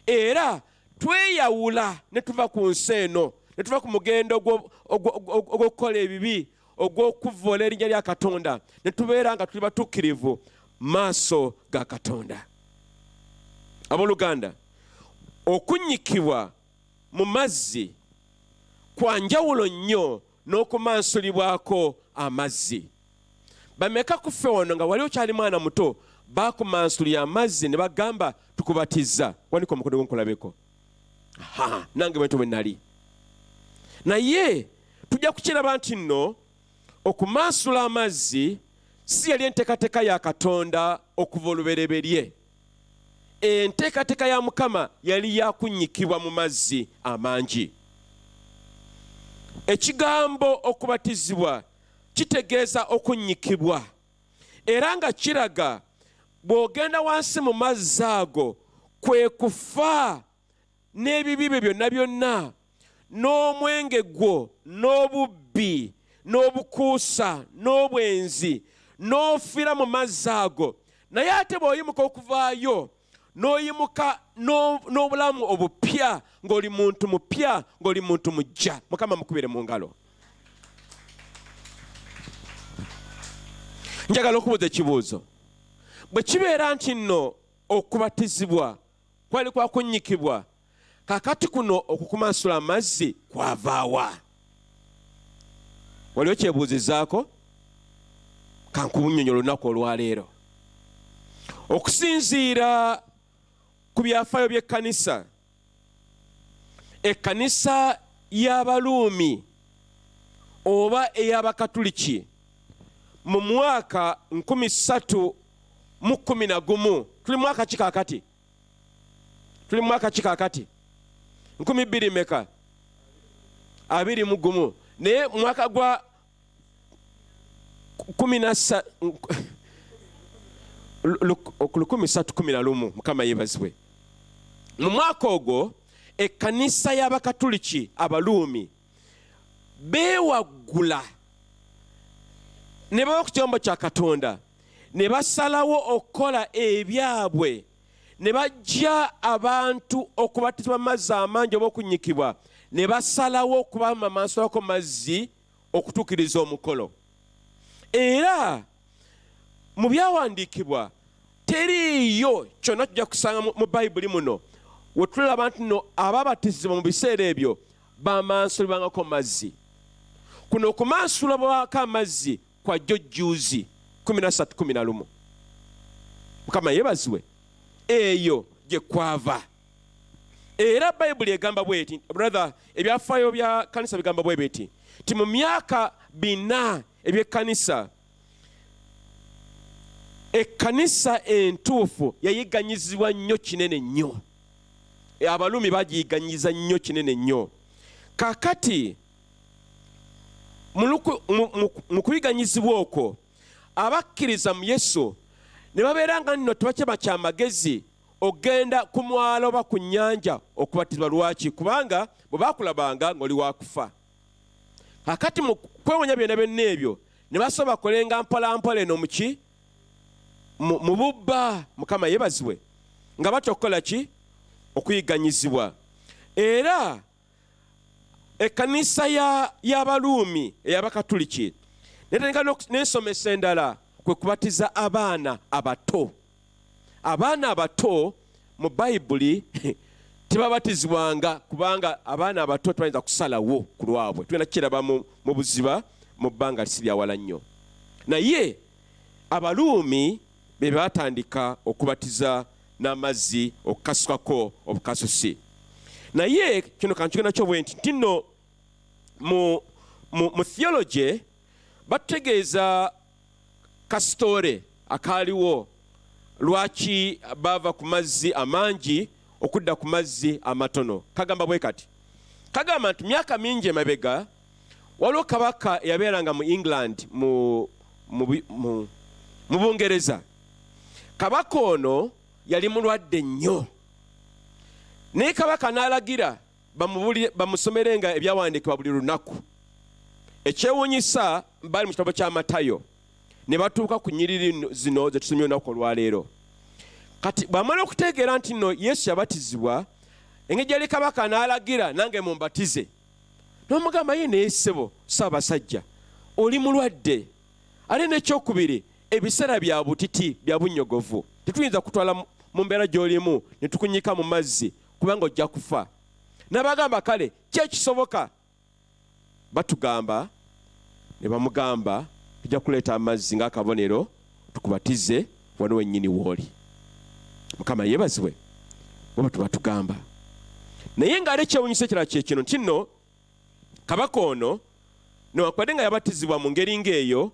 era tweyawula ne tuva ku nsi eno, ne tuva ku mugendo ogw'okukola ebibi, ogw'okuvvoola erinnya lya Katonda, ne tubeera nga tuli batuukirivu maaso ga Katonda. Abooluganda, okunnyikibwa mu mazzi kwa njawulo nnyo n'okumansulibwako amazzi. Bameka ku ffe wano nga wali okyali mwana muto baakumansulira amazzi ne bagamba tukubatizza? Wanika omukono gwo nkulabeko. Ha, nange bwentyo bwe nali. Naye tujja kukiraba nti nno okumansula amazzi si yali enteekateeka ya Katonda okuva olubereberye. Enteekateeka ya Mukama yali ya kunnyikibwa mu mazzi amangi. Ekigambo okubatizibwa kitegeeza okunnyikibwa, era nga kiraga bw'ogenda wansi mu mazzi ago kwe kufa n'ebibi byo byonna byonna, n'omwenge gwo, n'obubbi, n'obukuusa, n'obwenzi, n'ofiira mu mazzi ago. Naye ate bw'oyimuka okuvaayo, n'oyimuka n'obulamu obupya, ng'oli muntu mupya, ng'oli muntu mujja. Mukama mukubire mu ngalo. Njagala okubuuza ekibuuzo. Bwe kibeera nti nno okubatizibwa kwali kwa kunnyikibwa, kaakati kuno okukumansula amazzi kwavaawa? Wali okyebuuzizaako? Kankubunyonyola olunaku olwaleero. Okusinziira ku byafaayo by'ekkanisa, ekkanisa y'Abaruumi oba ey'Abakatuliki mu mwaka 311, tuli mwaka ki kaakati? Tuli mwaka ki kaakati? Nkumi bbiri meka? Abiri mu gumu. Naye mwaka gwa kumi na 1311, Mukama yeebazibwe. Mu mwaka ogwo ekkanisa y'Abakatuliki Abaruumi beewaggula ne baba ku kigambo kya Katonda, ne basalawo okukola ebyabwe, ne bajja abantu okubatizibwa mazzi amangi oba okunnyikibwa, ne basalawo okubamansulako mazzi okutuukiriza omukolo. Era mu byawandiikibwa teriiyo kyonna tujja kusanga mu Bayibuli muno we tulaba nti nno ababatizibwa mu biseera ebyo bamansulibwangako mazzi. Kuno okumansulibwako amazzi kwa jjo jjuuzi 13:11. Mukama yeebazibwe. Eyo gye kwava. Era Bayibuli egamba bw'eti, brother, ebyafaayo bya kanisa bigamba bwe biti nti mu myaka 4 eby'ekkanisa, ekkanisa entuufu yayigganyizibwa nnyo kinene nnyo. Abaluumi bagiyiganyiza nnyo kinene nnyo. Kaakati mu kuyiganyizibwa okwo abakkiriza mu Yesu ne babeera nga nno tebakyaba kya magezi ogenda ku mwalo oba ku nnyanja okubatizibwa. Lwaki? Kubanga bwe baakulabanga ng'oli wa kufa. Kaakati mu kwewonya byonna byonna ebyo ne basobola bakolenga mpola mpola eno muki mu bubba. Mukama yeebazibwe. Nga batya okukola ki? Okuyiganyizibwa. Era ekkanisa y'Abaruumi ey'Abakatuliki netandika n'ensomesa endala, kwe kubatiza abaana abato. Abaana abato mu Bayibuli tebabatizibwanga, kubanga abaana abato tebayinza kusalawo ku lwabwe. Tugenda kukiraba mu buziba mu bbanga si lyawala nnyo. Naye Abaruumi be baatandika okubatiza n'amazzi okukasukako obukasusi. Naye kino kankigenda kyo bwe nti nti nno mu theology batutegeeza kasitore akaaliwo lwaki baava ku mazzi amangi okudda ku mazzi amatono. Kagamba bwe kati, kagamba nti myaka mingi emabega waliwo kabaka eyabeeranga mu England, mu Bungereza. Kabaka ono yali mulwadde nnyo, naye kabaka n'alagira bamusomerenga ebyawandiikibwa buli lunaku. Ekyewuunyisa, bali mu kitabo kya Matayo ne batuuka ku nnyiriri zino ze tusomye olunaku olwaleero. Kati bw'amala okutegeera nti nno Yesu yabatizibwa, engeri gyali kabaka n'alagira nange mumbatize, n'omugamba ye, naye ssebo Ssaabasajja oli mulwadde, ate n'ekyokubiri ebiseera bya butiti bya bunnyogovu, tetuyinza kutwala mu mbeera gy'olimu ne tukunnyika mu mazzi kubanga ojja kufa. N'abagamba kale ki ekisoboka? Batugamba ne bamugamba tujja kuleeta amazzi ng'akabonero tukubatize wano wennyini w'oli. Mukama yeebazibwe. Bwe batugamba. Naye ng'ate ekyewuunyisa ekirala kye kino nti nno kabaka ono newankubadde nga yabatizibwa mu ngeri ng'eyo,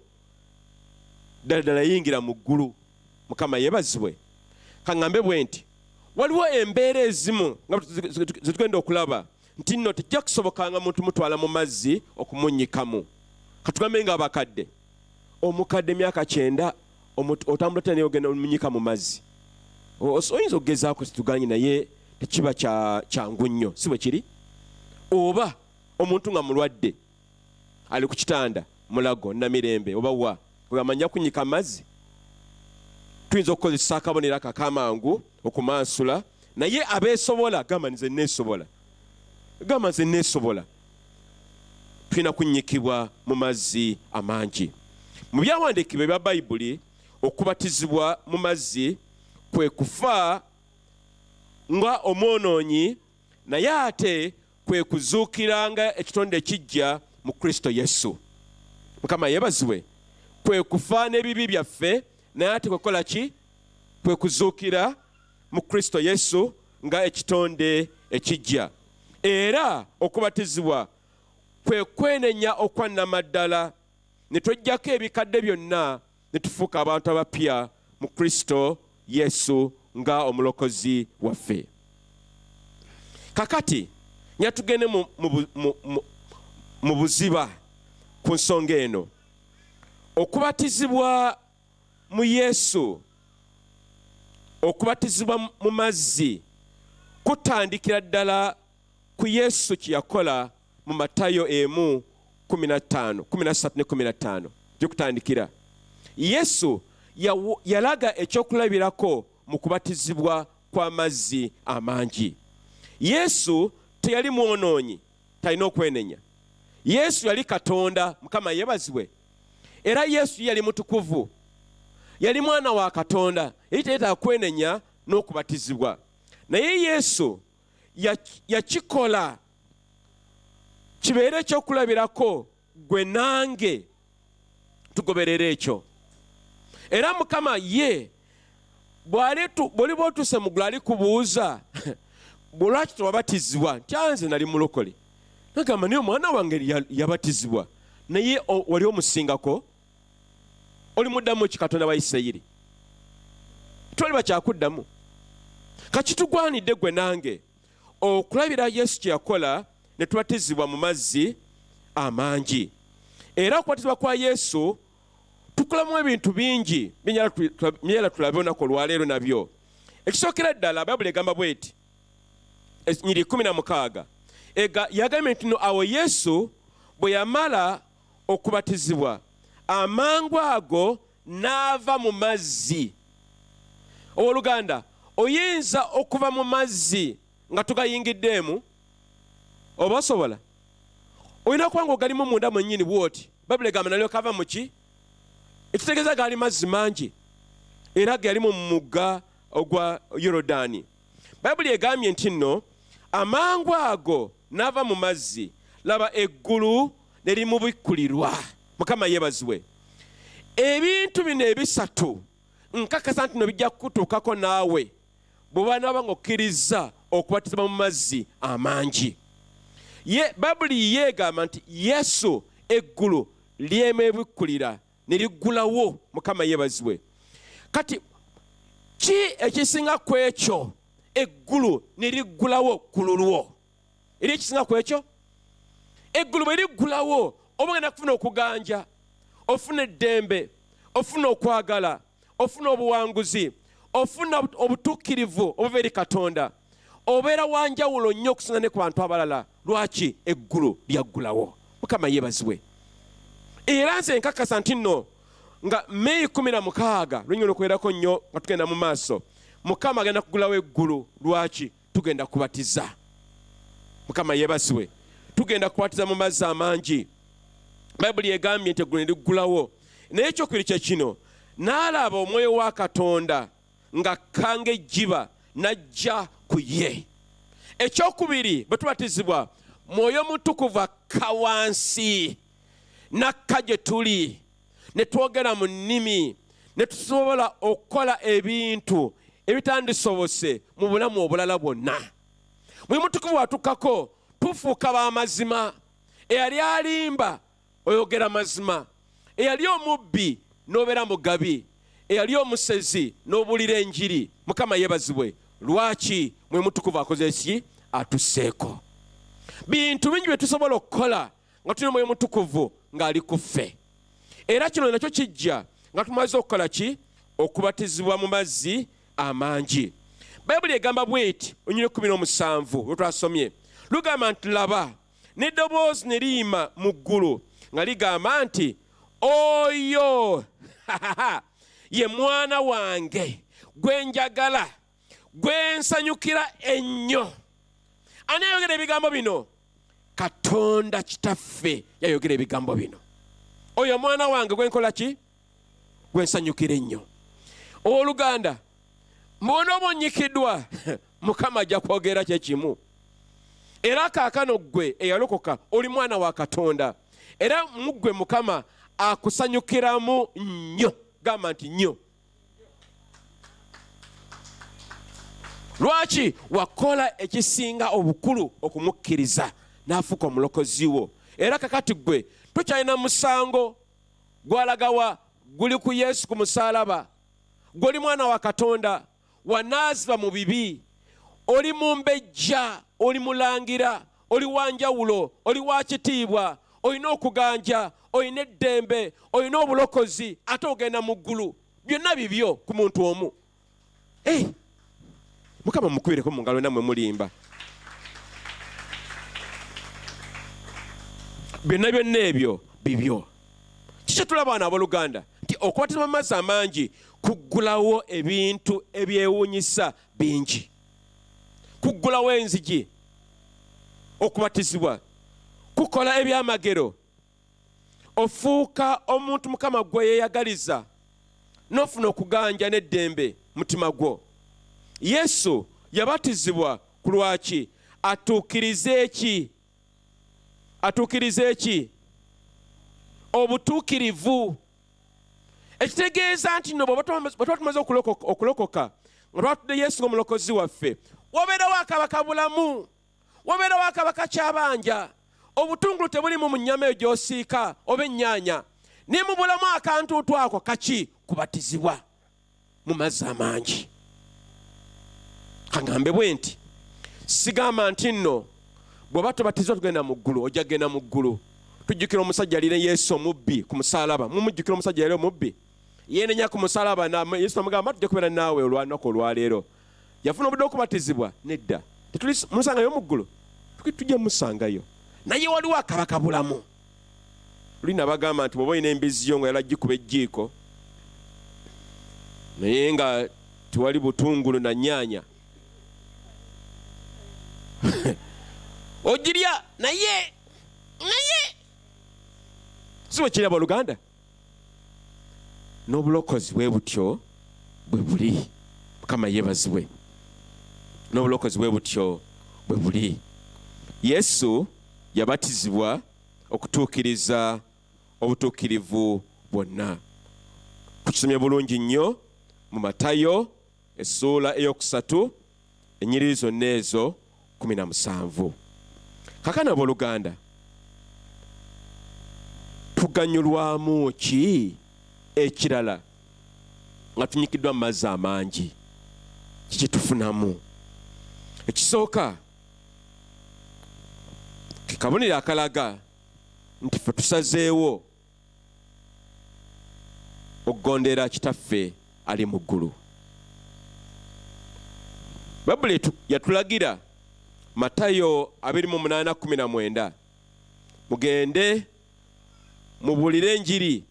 ddala ddala yayingira mu ggulu. Mukama yeebazibwe. Kaŋŋambe bwe nti Waliwo embeera ezimu nga zetugenda okulaba nti nno tejja kusobokanga muntu mutwala mu mazzi okumunyikamu. Katugambe nga abakadde, omukadde emyaka 90 otambula otya naye ogenda omunyika mu mazzi? Oyinza okugezaako, situganye, naye tekiba kyangu nnyo, si bwe kiri? Oba omuntu nga mulwadde ali ku kitanda Mulago, Namirembe oba wa, ogamba nja kunyika amazzi? Tuyinza okukozesa akabonero ako akamangu okumansula, naye abeesobola gamba nze neesobola, gamba nze neesobola, tulina kunnyikibwa mu mazzi amangi. Mu byawandiikibwa ebya Bayibuli, okubatizibwa mu mazzi kwe kufa nga omwonoonyi, naye ate kwe kuzuukira nga ekitonde ekiggya mu Kristo Yesu. Mukama yeebazibwe. Kwe kufa n'ebibi byaffe, naye ate kwe kukola ki? Kwe kuzuukira mu Kristo Yesu nga ekitonde ekiggya. Era okubatizibwa kwe kwenenya okwa nnamaddala, ne tweggyako ebikadde byonna ne tufuuka abantu abapya mu Kristo Yesu nga omulokozi waffe. Kakati nya tugende mu buziba ku nsonga eno. Okubatizibwa mu Yesu, okubatizibwa mu mazzi kutandikira ddala ku Yesu kye yakola mu Matayo 1 15, 13 ne 15 gyekutandikira. Yesu yalaga ekyokulabirako mu kubatizibwa kw'amazzi amangi. Yesu teyali mwonoonyi, talina okwenenya. Yesu yali Katonda, Mukama yeebazibwe. Era Yesu yali mutukuvu, yali mwana wa Katonda, yali teyetaaga kwenenya n'okubatizibwa. Naye Yesu yakikola kibeere ekyokulabirako gwe nange tugoberere ekyo. Era Mukama ye bw'oliba otuuse mu ggulu alikubuuza lwaki tewabatizibwa, nti nze nali mulokole. Nagamba naye omwana wange yabatizibwa, naye wali omusingako? Oli muddamu ki Katonda wa Isirayiri? Twali bakyakuddamu. Kakitugwanidde gwe nange okulabira Yesu kye yakola ne tubatizibwa mu mazzi amangi. Era okubatizibwa kwa Yesu tukolamu ebintu bingi byala tulabe olunaku olwaleero nabyo. Ekisookera ddala, Bayibuli egamba bweti, nyiri 16 yagambye nti no awo Yesu bwe yamala okubatizibwa amangu ago n'ava mu mazzi. Owooluganda, oyinza okuva mu mazzi nga tugayingiddeemu? Oba osobola? Olina okuba nga ogalimu munda mwennyini bw'oti. Bayibuli egamba nalyoka ava mu ki? Ekitegeeza gaali mazzi mangi, era ge yali mu mugga ogwa Yorodaani. Bayibuli egambye nti nno amangu ago n'ava mu mazzi, laba eggulu ne limubikkulirwa. Mukama yeebazibwe. Ebintu bino ebisatu nkakasa nti no bijja kukutuukako naawe bw'oba naaba ng'okkirizza okubatizibwa mu mazzi amangi. Ye Bayibuli ye egamba nti Yesu eggulu lyemwebikkulira ne liggulawo. Mukama yeebazibwe. Kati ki ekisinga ku ekyo eggulu ne liggulawo ku lulwo? Eri ekisinga ku ekyo, eggulu bwe liggulawo oba ogenda kufuna okuganja, ofuna eddembe, ofuna okwagala, ofuna obuwanguzi, ofuna obutuukirivu obuva eri Katonda. Obeera wa njawulo nnyo okusinga ne ku bantu abalala. Lwaki? Eggulu lyaggulawo. Mukama yeebazibwe. Era nze nkakasa nti nno nga Meeyi 16 lunyina okubeerako nnyo nga tugenda mu maaso, Mukama agenda kugulawo eggulu. Lwaki? Tugenda kubatiza. Mukama yeebazibwe. Tugenda kubatiza mu mazzi amangi. Bayibuli egambye nti eggulu ne liggulawo. Naye ekyokubiri kye kino, n'alaba omwoyo wa Katonda ng'akka ng'ejjiba n'ajja ku ye. Ekyokubiri, bwe tubatizibwa, mwoyo mutukuvu akka wansi n'akka gye tuli, ne twogera mu nnimi, ne tusobola okukola ebintu ebitandisobose mu bulamu obulala bwonna. Mwoyo mutukuvu atukkako, tufuuka b'amazima. Eyali alimba oyogera mazima, eyali omubbi n'obeera mugabi, eyali omusezi n'obuulira enjiri. Mukama yeebazibwe. Lwaki? Mwoyo Mutukuvu akoze ki? Atusseeko. Bintu bingi bye tusobola okukola nga tulina Omwoyo Mutukuvu ng'ali ku ffe. Era kino nakyo kijja nga tumaze okukola ki? Okubatizibwa mu mazzi amangi. Bayibuli egamba bweti, olunyiriri 17 lwe twasomye lugamba nti, laba, n'eddoboozi ne liyima mu ggulu nga ligamba nti, oyo ye mwana wange gwe njagala, gwe nsanyukira ennyo. Ani ayogera ebigambo bino? Katonda Kitaffe yayogera ebigambo bino. Oyo mwana wange gwe nkola ki? Gwe nsanyukira ennyo. Owooluganda, mbw'onooba onnyikiddwa, Mukama ajja kwogera kye kimu. Era kaakano ggwe eyalokoka oli mwana wa Katonda, era mu ggwe Mukama akusanyukiramu nnyo. Gamba nti nnyo. Lwaki? Wakola ekisinga obukulu okumukkiriza n'afuuka omulokozi wo. Era kakati ggwe tokyalina musango gwalagawa guli ku Yesu ku musaalaba. Ggwe oli mwana wa Katonda, wanaazibwa mu bibi, oli mumbejja, oli mulangira, oli wa njawulo, oli wa kitiibwa, olina okuganja, olina eddembe, olina obulokozi, ate ogenda mu ggulu. Byonna bibyo ku muntu omu. Hey, Mukama mukubireko mu ngalo, nammwe mulimba. Byonna byonna ebyo bibyo. Kiki tulaba wano abooluganda? Nti okubatizibwa mu mazzi amangi kuggulawo ebintu ebyewuunyisa bingi, kuggulawo enzigi. Okubatizibwa kukola ebyamagero. Ofuuka omuntu Mukama gwe yeeyagaliza, n'ofuna okuganja n'eddembe mutima gwo. Yesu yabatizibwa ku lwaki? Atuukirize ki? Atuukirize ki? Obutuukirivu. Ekitegeeza nti no bwe tuba tumaze okulokoka nga twatudde Yesu ng'omulokozi waffe, wabeerawo akabaka bulamu, wabeerawo akabaka kyabanja. Obutungulu tebulimu mu nnyama eyo gy'osiika oba ennyaanya, naye mubulamu akantuutu ako kaki? Kubatizibwa mu mazzi amangi. Kaŋŋambe bwe nti, sigamba nti nno bw'oba tobatizibwa tugenda mu ggulu, ojja kugenda mu ggulu. Tujjukira omusajja alina Yesu omubbi ku musaalaba. Mumujjukira omusajja yali omubbi? Yeenenya ku musaalaba, Yesu namugamba tujja kubeera naawe olwanaku olwaleero. Yafuna obudde okubatizibwa? Nedda. Tetuli musangayo mu ggulu, tujja musangayo, naye waliwo akabaka bulamu. Luli nabagamba nti bw'oba olina embizzi yo nga oyagala gikuba ejjiiko naye nga tewali butungulu na nnyaanya, ogirya, naye si bwe kiri abooluganda. N'obulokozi bwe butyo bwe buli. Mukama yeebazibwe. N'obulokozi bwe butyo bwe buli. Yesu yabatizibwa okutuukiriza obutuukirivu bwonna. Tukisomye bulungi nnyo mu Matayo essuula 3, ennyiriri zonna ezo 17. Kaakano abooluganda, tuganyulwamu ki ekirala nga tunyikiddwa mu mazzi amangi? Kiki tufunamu? Ekisooka, ke kabonero akalaga nti ffe tusazeewo okugondera Kitaffe ali mu ggulu. Bayibuli yatulagira Matayo 28:19, mugende mubuulire enjiri,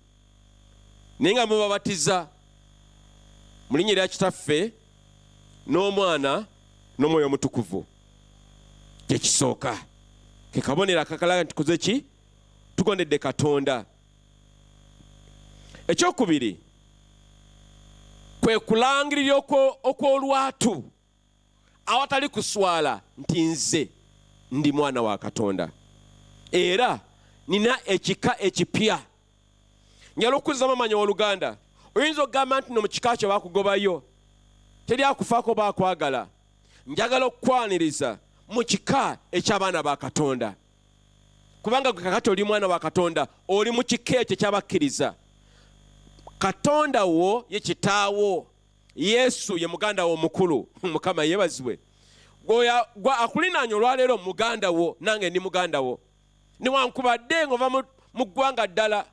naye nga mubabatiza mu linnya erya Kitaffe n'Omwana n'Omwoyo Omutukuvu. Kye kisooka, ke kabonero akakalaga nti tukoze ki? Tugondedde Katonda. Ekyokubiri kwe kulangirira okw'olwatu awatali kuswala nti nze ndi mwana wa Katonda era nina ekika ekipya. Njala okuzzamu amaanyi owooluganda. Oyinza okugamba nti no mu kika kyo bakugobayo, teri akufaako baakwagala. Njagala okukwaniriza mu kika eky'abaana ba Katonda, kubanga gwe kakati oli mwana wa Katonda, oli mu kika ekyo eky'abakkiriza. Katonda wo ye kitaawo. Yesu ye muganda wo omukulu. Mukama yeebazibwe. Gwe akulinaanye olwaleero muganda wo, nange ndi muganda wo, newankubadde ng'ova mu ggwanga ddala.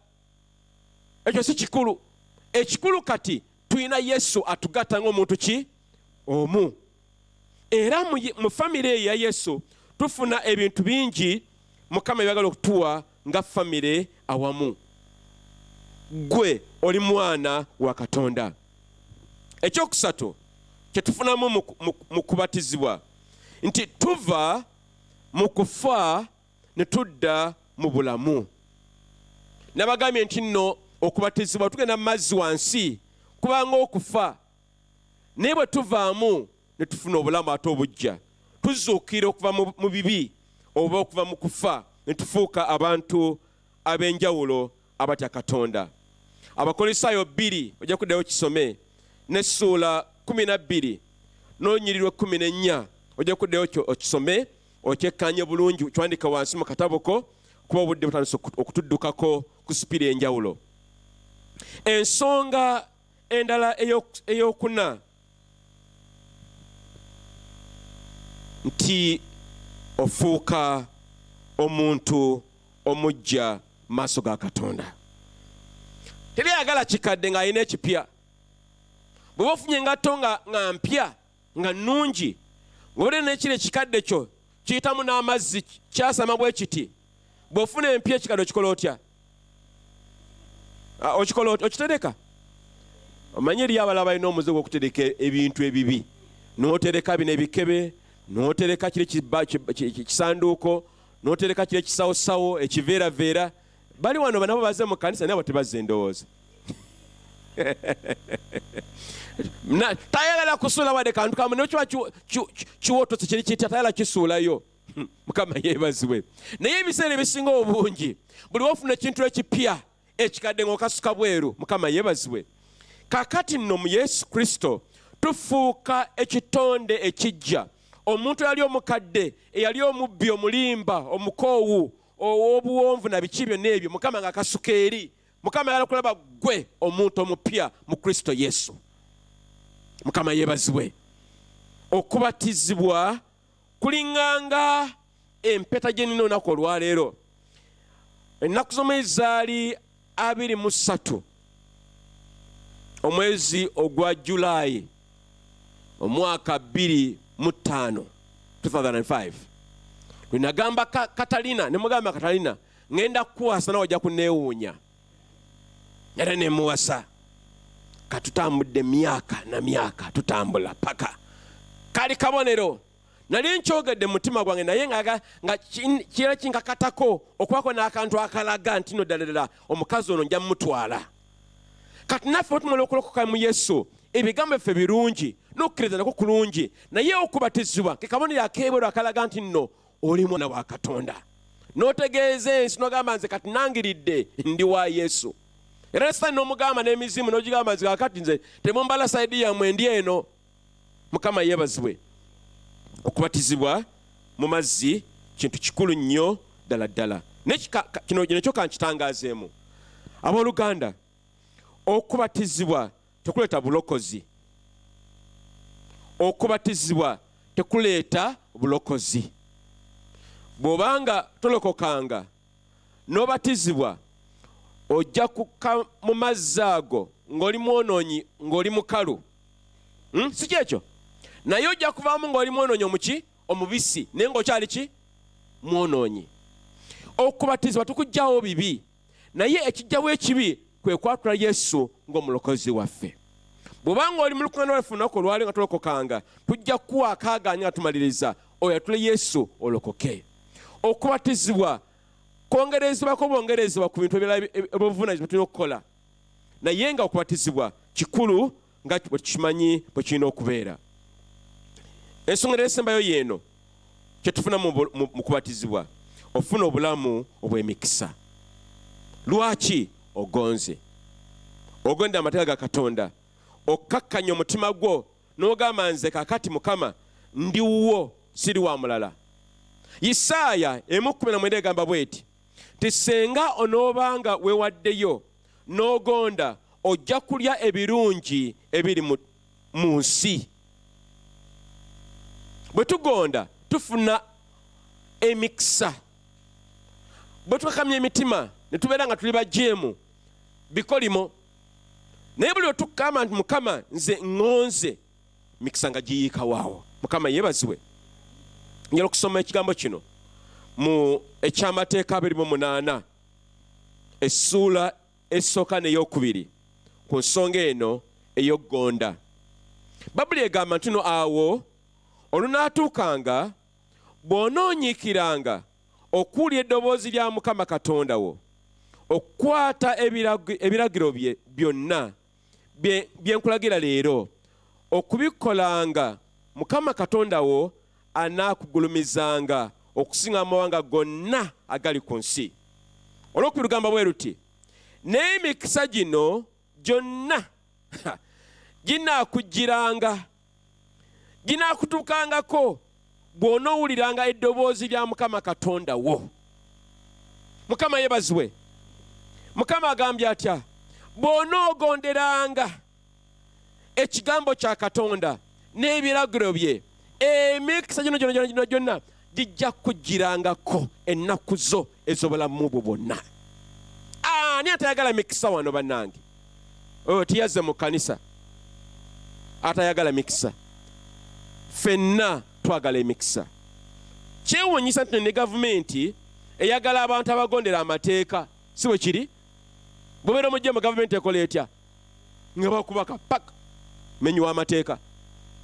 Ekyo si kikulu. Ekikulu kati tulina Yesu atugatta ng'omuntu ki omu. Era mu famire eyo ya Yesu tufuna ebintu bingi Mukama byagala okutuwa nga famire awamu. Ggwe oli mwana wa Katonda. Ekyokusatu kye tufunamu mu kubatizibwa nti tuva mu kufa ne tudda mu bulamu. Nabagambye nti nno okubatizibwa tugenda mu mazzi wansi kubanga okufa, naye bwe tuvaamu ne tufuna obulamu ate obuggya, tuzuukira okuva mu bibi oba okuva mu kufa ne tufuuka abantu ab'enjawulo abatya Katonda. Abakolisaayo 2 ojja kuddayo kisome, n'essuula 12 n'olunyiriri lw'ekkumi n'ennya ojja kuddayo okisome, okyekkaanye bulungi, okiwandiike wansi mu katabo ko, kuba obudde butandise okutuddukako ku sipiidi ey'enjawulo. Ensonga endala ey'okuna nti ofuuka omuntu omuggya mu maaso ga Katonda. Teri ayagala kikadde ng'alina ekipya. Bw'oba ofunye engatto nga mpya, nga nnungi, ng'obadde n'ekiro ekikadde kyo kiyitamu n'amazzi kyasama bwe kiti, bw'ofuna empya ekikadde okikola otya? Okikola otya? Okitereka? Omanyi eriyo abalala balina omuze gw'okutereka ebintu ebibi, n'otereka bino ebikebe, n'otereka kiri kisanduuko, n'otereka kiri ekisawosawo ekiveeraveera. Bali wano banabo bazze mu kkanisa nabo tebazze ndowooza. Tayagala kusuula wadde kantu kamu, naye kiba kiwotose kiri kitya, tayagala kisuulayo. Mukama yeebazibwe. Naye ebiseera ebisinga obungi buli wofuna ekintu ekipya ekikadde ng'okasuka bweru. Mukama yeebazibwe. Kakati nno mu Yesu Kristo tufuuka ekitonde ekiggya. Omuntu eyali omukadde, eyali omubbi, omulimba, omukoowu, ow'obuwonvu na biki byonna ebyo, Mukama ng'akasuka eri. Mukama ayagala kulaba ggwe omuntu omupya mu Kristo Yesu. Mukama yeebazibwe. Okubatizibwa kulinganga empeta gye nnina olunaku olwaleero. Ennaku z'omwezi zaali 23 omwezi ogwa Julaayi omwaka 2005, 2005, lwe nagamba Katalina, ne mugamba Katalina, ŋŋenda kukuwasa nawe ojja kunneewuunya. Era ne muwasa. Katutambudde myaka na myaka, tutambula paka kali kabonero. Nali nkyogedde mu mutima gwange, naye nga kira kinkakatako okubako n'akantu akalaga nti no ddala ddala omukazi ono nja mutwala. Kati naffe bwe tumala okulokoka mu Yesu, ebigambo byaffe birungi n'okukkiriza nakwo kulungi, naye okubatizibwa ke kabonero ak'ebweru akalaga nti nno oli mwana wa Katonda. N'otegeeza ensi n'ogamba nze kati nangiridde ndi wa Yesu. Era ne Sitaani n'omugamba n'emizimu n'ogigamba nze kakati nze temumbala sayidi yammwe ndi eno. Mukama yeebazibwe. Okubatizibwa mu mazzi kintu kikulu nnyo ddala ddala. Naye kino nakyo kankitangaazeemu. Abooluganda, okubatizibwa tekuleeta bulokozi. Okubatizibwa tekuleeta bulokozi. Bw'obanga tolokokanga n'obatizibwa, ojja kukka mu mazzi ago ng'oli mwonoonyi, ng'oli mukalu. Si kyekyo? Naye ojja kuvaamu ng'oli mwonoonyi omuki? Omubisi, naye ng'okyali ki? Mwonoonyi. Okubatizibwa tukuggyawo bibi, naye ekijjawo ekibi kwe kwatula Yesu ng'omulokozi waffe. Bw'oba ng'oli mu lukuŋŋaana lwaffe olunaku olwaleero nga tolokokanga, tujja kukuwa akaagaanya nga tumaliriza oyatule Yesu olokoke. Okubatizibwa kwongerezebwako bwongerezebwa ku bintu ebirala eby'obuvunaanyizibwa tulina okukola, naye nga okubatizibwa kikulu nga bwe tukimanyi bwe kirina okubeera. Ensonga endala esembayo y'eno, kye tufuna mu kubatizibwa, ofuna obulamu obw'emikisa. Lwaki ogonze? Ogondera amateeka ga Katonda, okkakkanya omutima gwo n'ogamba nze kaakati Mukama ndi wuwo, siri wa mulala. Isaaya 1:19 egamba bw'eti nti senga onoobanga weewaddeyo n'ogonda, ojja kulya ebirungi ebiri mu nsi. Bwe tugonda tufuna emikisa. Bwe tukakamya emitima ne tubeera nga tuli bajeemu, bikolimo. Naye buli lwe tukugamba nti, Mukama, nze ŋŋonze, mikisa nga giyiikawaawo. Mukama yeebazibwe. Njagala okusoma ekigambo kino mu Ekyamateeka 28, essuula esooka n'eyokubiri, ku nsonga eno ey'okuggonda. Bayibuli egamba nti no, awo olunaatuukanga, bw'onoonyiikiranga okuwulira eddoboozi lya Mukama Katonda wo, okukwata ebiragiro bye byonna bye nkulagira leero okubikolanga, Mukama Katonda wo anaakugulumizanga okusinga amawanga gonna agali ku nsi. Olwokubiri lugamba bwe luti, n'emikisa gino gyonna ginaakujjiranga, ginaakutuukangako, bw'onoowuliranga eddoboozi lya Mukama Katonda wo. Mukama yeebazibwe. Mukama agambye atya? Bw'onoogonderanga ekigambo kya Katonda n'ebiragiro bye, emikisa gino gyonna gyonna gyonna gijja kujjirangako ennaku zo ez'obulamu bwo bwonna. Ani atayagala mikisa wano, bannange? Oyo tiyazze mu kkanisa atayagala mikisa. Ffenna twagala emikisa. Kyewuunyisa nti ne gavumenti eyagala abantu abagondera amateeka, si bwe kiri? Bw'obeera omujje mu gavumenti, ekola etya? Nga bakubaka paka menyi w'amateeka.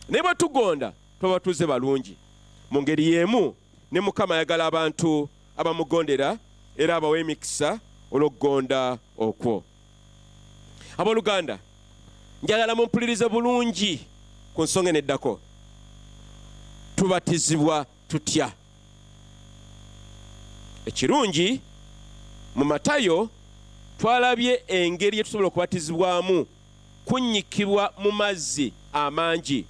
Naye bwe tugonda, tuba batuuze balungi. Mu ngeri y'emu ne Mukama ayagala abantu abamugondera, era abawa emikisa olw'okugonda okwo. Abooluganda, njagala mumpulirize bulungi ku nsonga eno eddako. Tubatizibwa tutya? Ekirungi, mu Matayo twalabye engeri gye tusobola okubatizibwamu, kunnyikibwa mu mazzi amangi.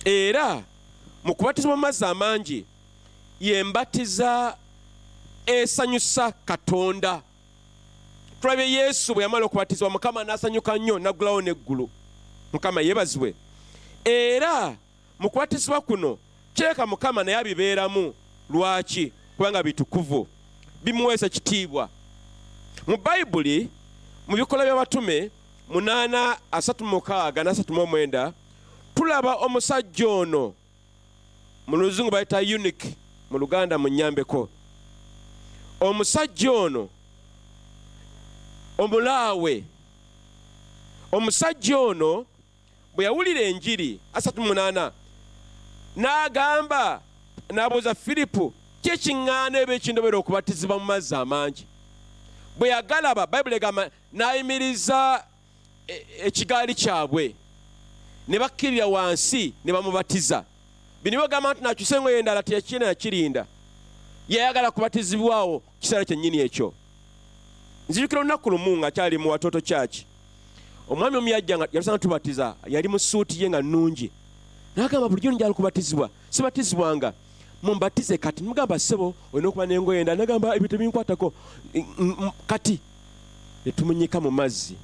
Era mu kubatizibwa mu mazzi amangi yembatiza esanyusa Katonda. Tulabye Yesu bwe yamala okubatizibwa, Mukama n'asanyuka nnyo, n'aggulawo n'eggulu. Mukama yeebazibwe. Era mu kubatizibwa kuno kireka Mukama naye abibeeramu. Lwaki? Kubanga bitukuvu, bimuweesa kitiibwa. Mu Bayibuli, mu Bikolwa by'Abatume 8:36 n'39, tulaba omusajja ono, mu Luzungu bayita eunuch, mu Luganda munyambeko, omusajja ono omulaawe. Omusajja ono bwe yawulira enjiri, 38, n'agamba, n'abuuza Firipu, "Ki ekiŋŋaana eba ekindobera okubatizibwa mu mazzi amangi?" Bwe yagalaba, Bayibuli egamba n'ayimiriza ekigaali kyabwe, ne bakkirira wansi ne bamubatiza. Bino bagamba nti nakyusa engoye endala, teyakirina, yakirinda, yayagala kubatizibwawo kiseera kyennyini ekyo. Nzijukira olunaku lumu nga kyali mu Watoto Church, omwami omu yajja nga yalusanga tubatiza, yali mu suuti ye nga nnungi, n'agamba, "Bulijjo njagala kubatizibwa, sibatizibwanga, mumbatize kati." Mugamba, "Ssebo, olina okuba n'engoye endala." Nagamba, "Ebyo tebinkwatako." Kati ne tumunyika mu mazzi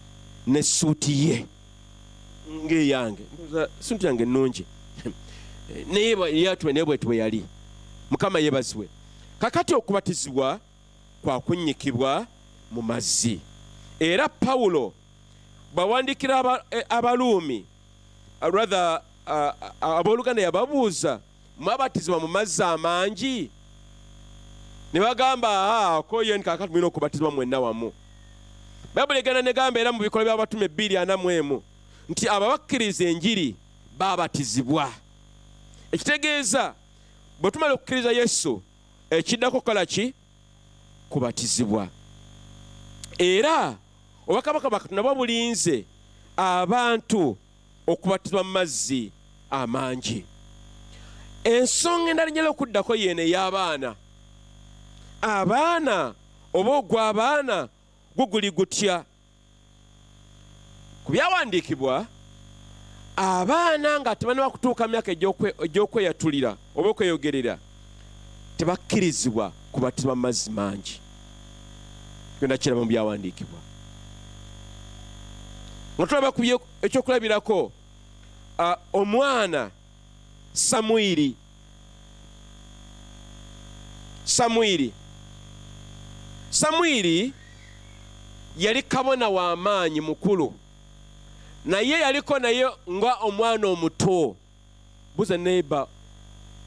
ne suuti ye ng'eyange. Ndowooza suuti yange nnungi, naye yatwe naye bwetu bwe yali. Mukama yeebazibwe. Kakati okubatizibwa kwa kunnyikibwa mu mazzi. Era Pawulo bw'awandiikira Abaluumi, rather abooluganda, yababuuza, "Mwabatizibwa mu mazzi amangi?" Ne bagamba, "Aa, koye." Kakati mulina okubatizibwa mwenna wamu. Bayibuli egenda negamba era mu Bikolwa by'Abatume 2:41 nti abo abakkiriza enjiri babatizibwa. Ekitegeeza, bwe tumala okukkiriza Yesu, ekiddako kukola ki? Kubatizibwa. Era obwakabaka bwa Katonda bwa bulinze abantu okubatizibwa mu mazzi amangi. Ensonga endala njala okuddako yeeno ey'abaana. Abaana oba ogw'abaana guguli gutya? Ku byawandiikibwa, abaana nga tebanaba kutuuka myaka egy'okweyatulira oba okweyogerera tebakkirizibwa kubatizibwa mu mazzi mangi. Byonna kiraba mu byawandiikibwa nga tulaba ku ekyokulabirako. Omwana Samwiri. Samwiri. Samwiri yali kabona wa maanyi mukulu, naye yaliko naye nga omwana omuto. Buuza neighbor,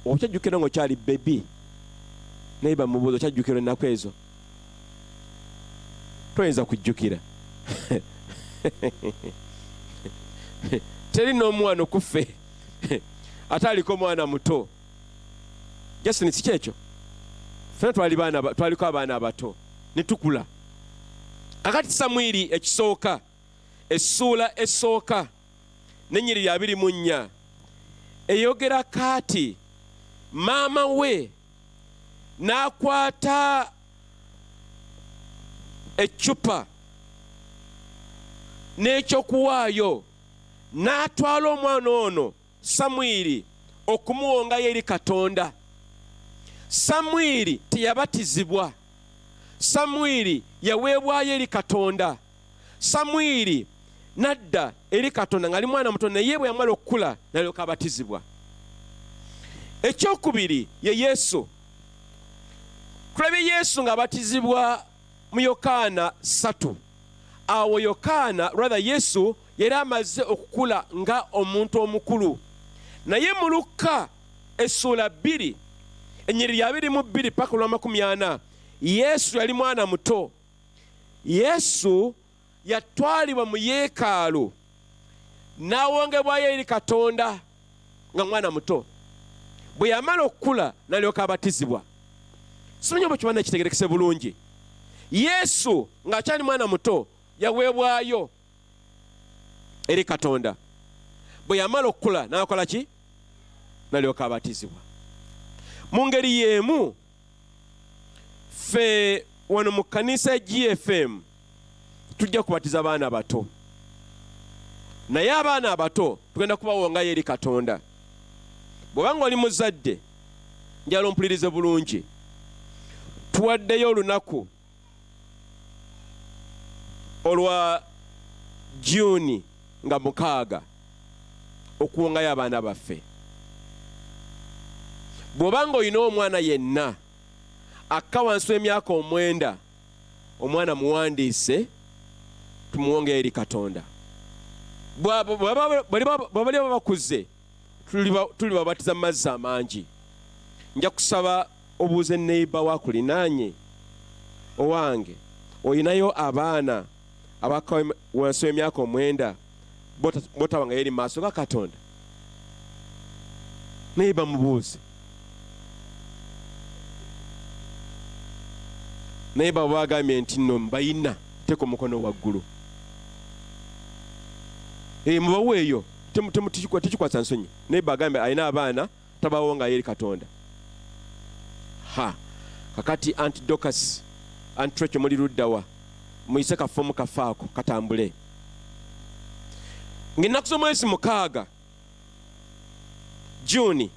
okyajjukira ng'okyali baby? Neighbor mubuuza, okyajjukira ennaku ezo? Toyinza kujjukira. Teri n'omwana okuffe ate aliko omwana muto. Justin, si kyekyo? Ffenna twali baana, twaliko abaana abato ne tukula. Kakati Samwiri ekisooka, essuula esooka n'ennyiriri 24 eyogera kaati maama we n'akwata eccupa n'ekyokuwaayo n'atwala omwana ono Samwiri okumuwongayo eri Katonda. Samwiri teyabatizibwa. Samwiri yaweebwayo eri Katonda. Samwiri n'adda eri Katonda ng'ali mwana muto, naye bwe yamala okukula n'alyoka abatizibwa. Ekyokubiri ye Yesu. Tulabye Yesu ng'abatizibwa mu Yokaana 3. Awo Yokaana, rather Yesu yali amaze okukula nga omuntu omukulu. Naye mu Lukka essuula 2 ennyiriri 22 paka olwa 40, Yesu yali mwana muto. Yesu yatwalibwa mu yeekaalu n'awongebwayo eri Katonda nga mwana muto. Bwe yamala okukula n'alyoka abatizibwa. Simanyi oba kiba nakitegerekese bulungi. Yesu ng'akyali mwana muto yaweebwayo eri Katonda. Bwe yamala okukula n'akola ki? N'alyoka abatizibwa. Mu ngeri y'emu ffe wano mu kkanisa ya GFM tujja kubatiza abaana bato, naye abaana abato tugenda kubawongayo eri Katonda. Bw'oba ng'oli muzadde, njagala ompulirize bulungi. Tuwaddeyo olunaku olwa June nga 6 okuwongayo abaana baffe. Bw'oba ng'olina omwana yenna akka wansi w'emyaka 9, omwana muwandiise tumuwongeyo eri Katonda. Bw'abali bakuze tulibabatiza mu mazzi amangi. Nja kusaba obuuze neighbor wakulinaanye, owange olinayo abaana abakka wansi w'emyaka 9 botawangayo eri maaso ga Katonda? Neighbor mubuuze. Neighbor bw'agambye nti nno mbayina, teeka omukono waggulu. Mubaweeyo, tekikwasa nsonyi. Neighbor agambye alina abaana tabawongayo eri Katonda. Ha, kakati Auntie Dorcas, Auntie Rachel muli luddawa? Muyise kafomu kafaako katambule. Ng'ennaku z'omwezi 6 June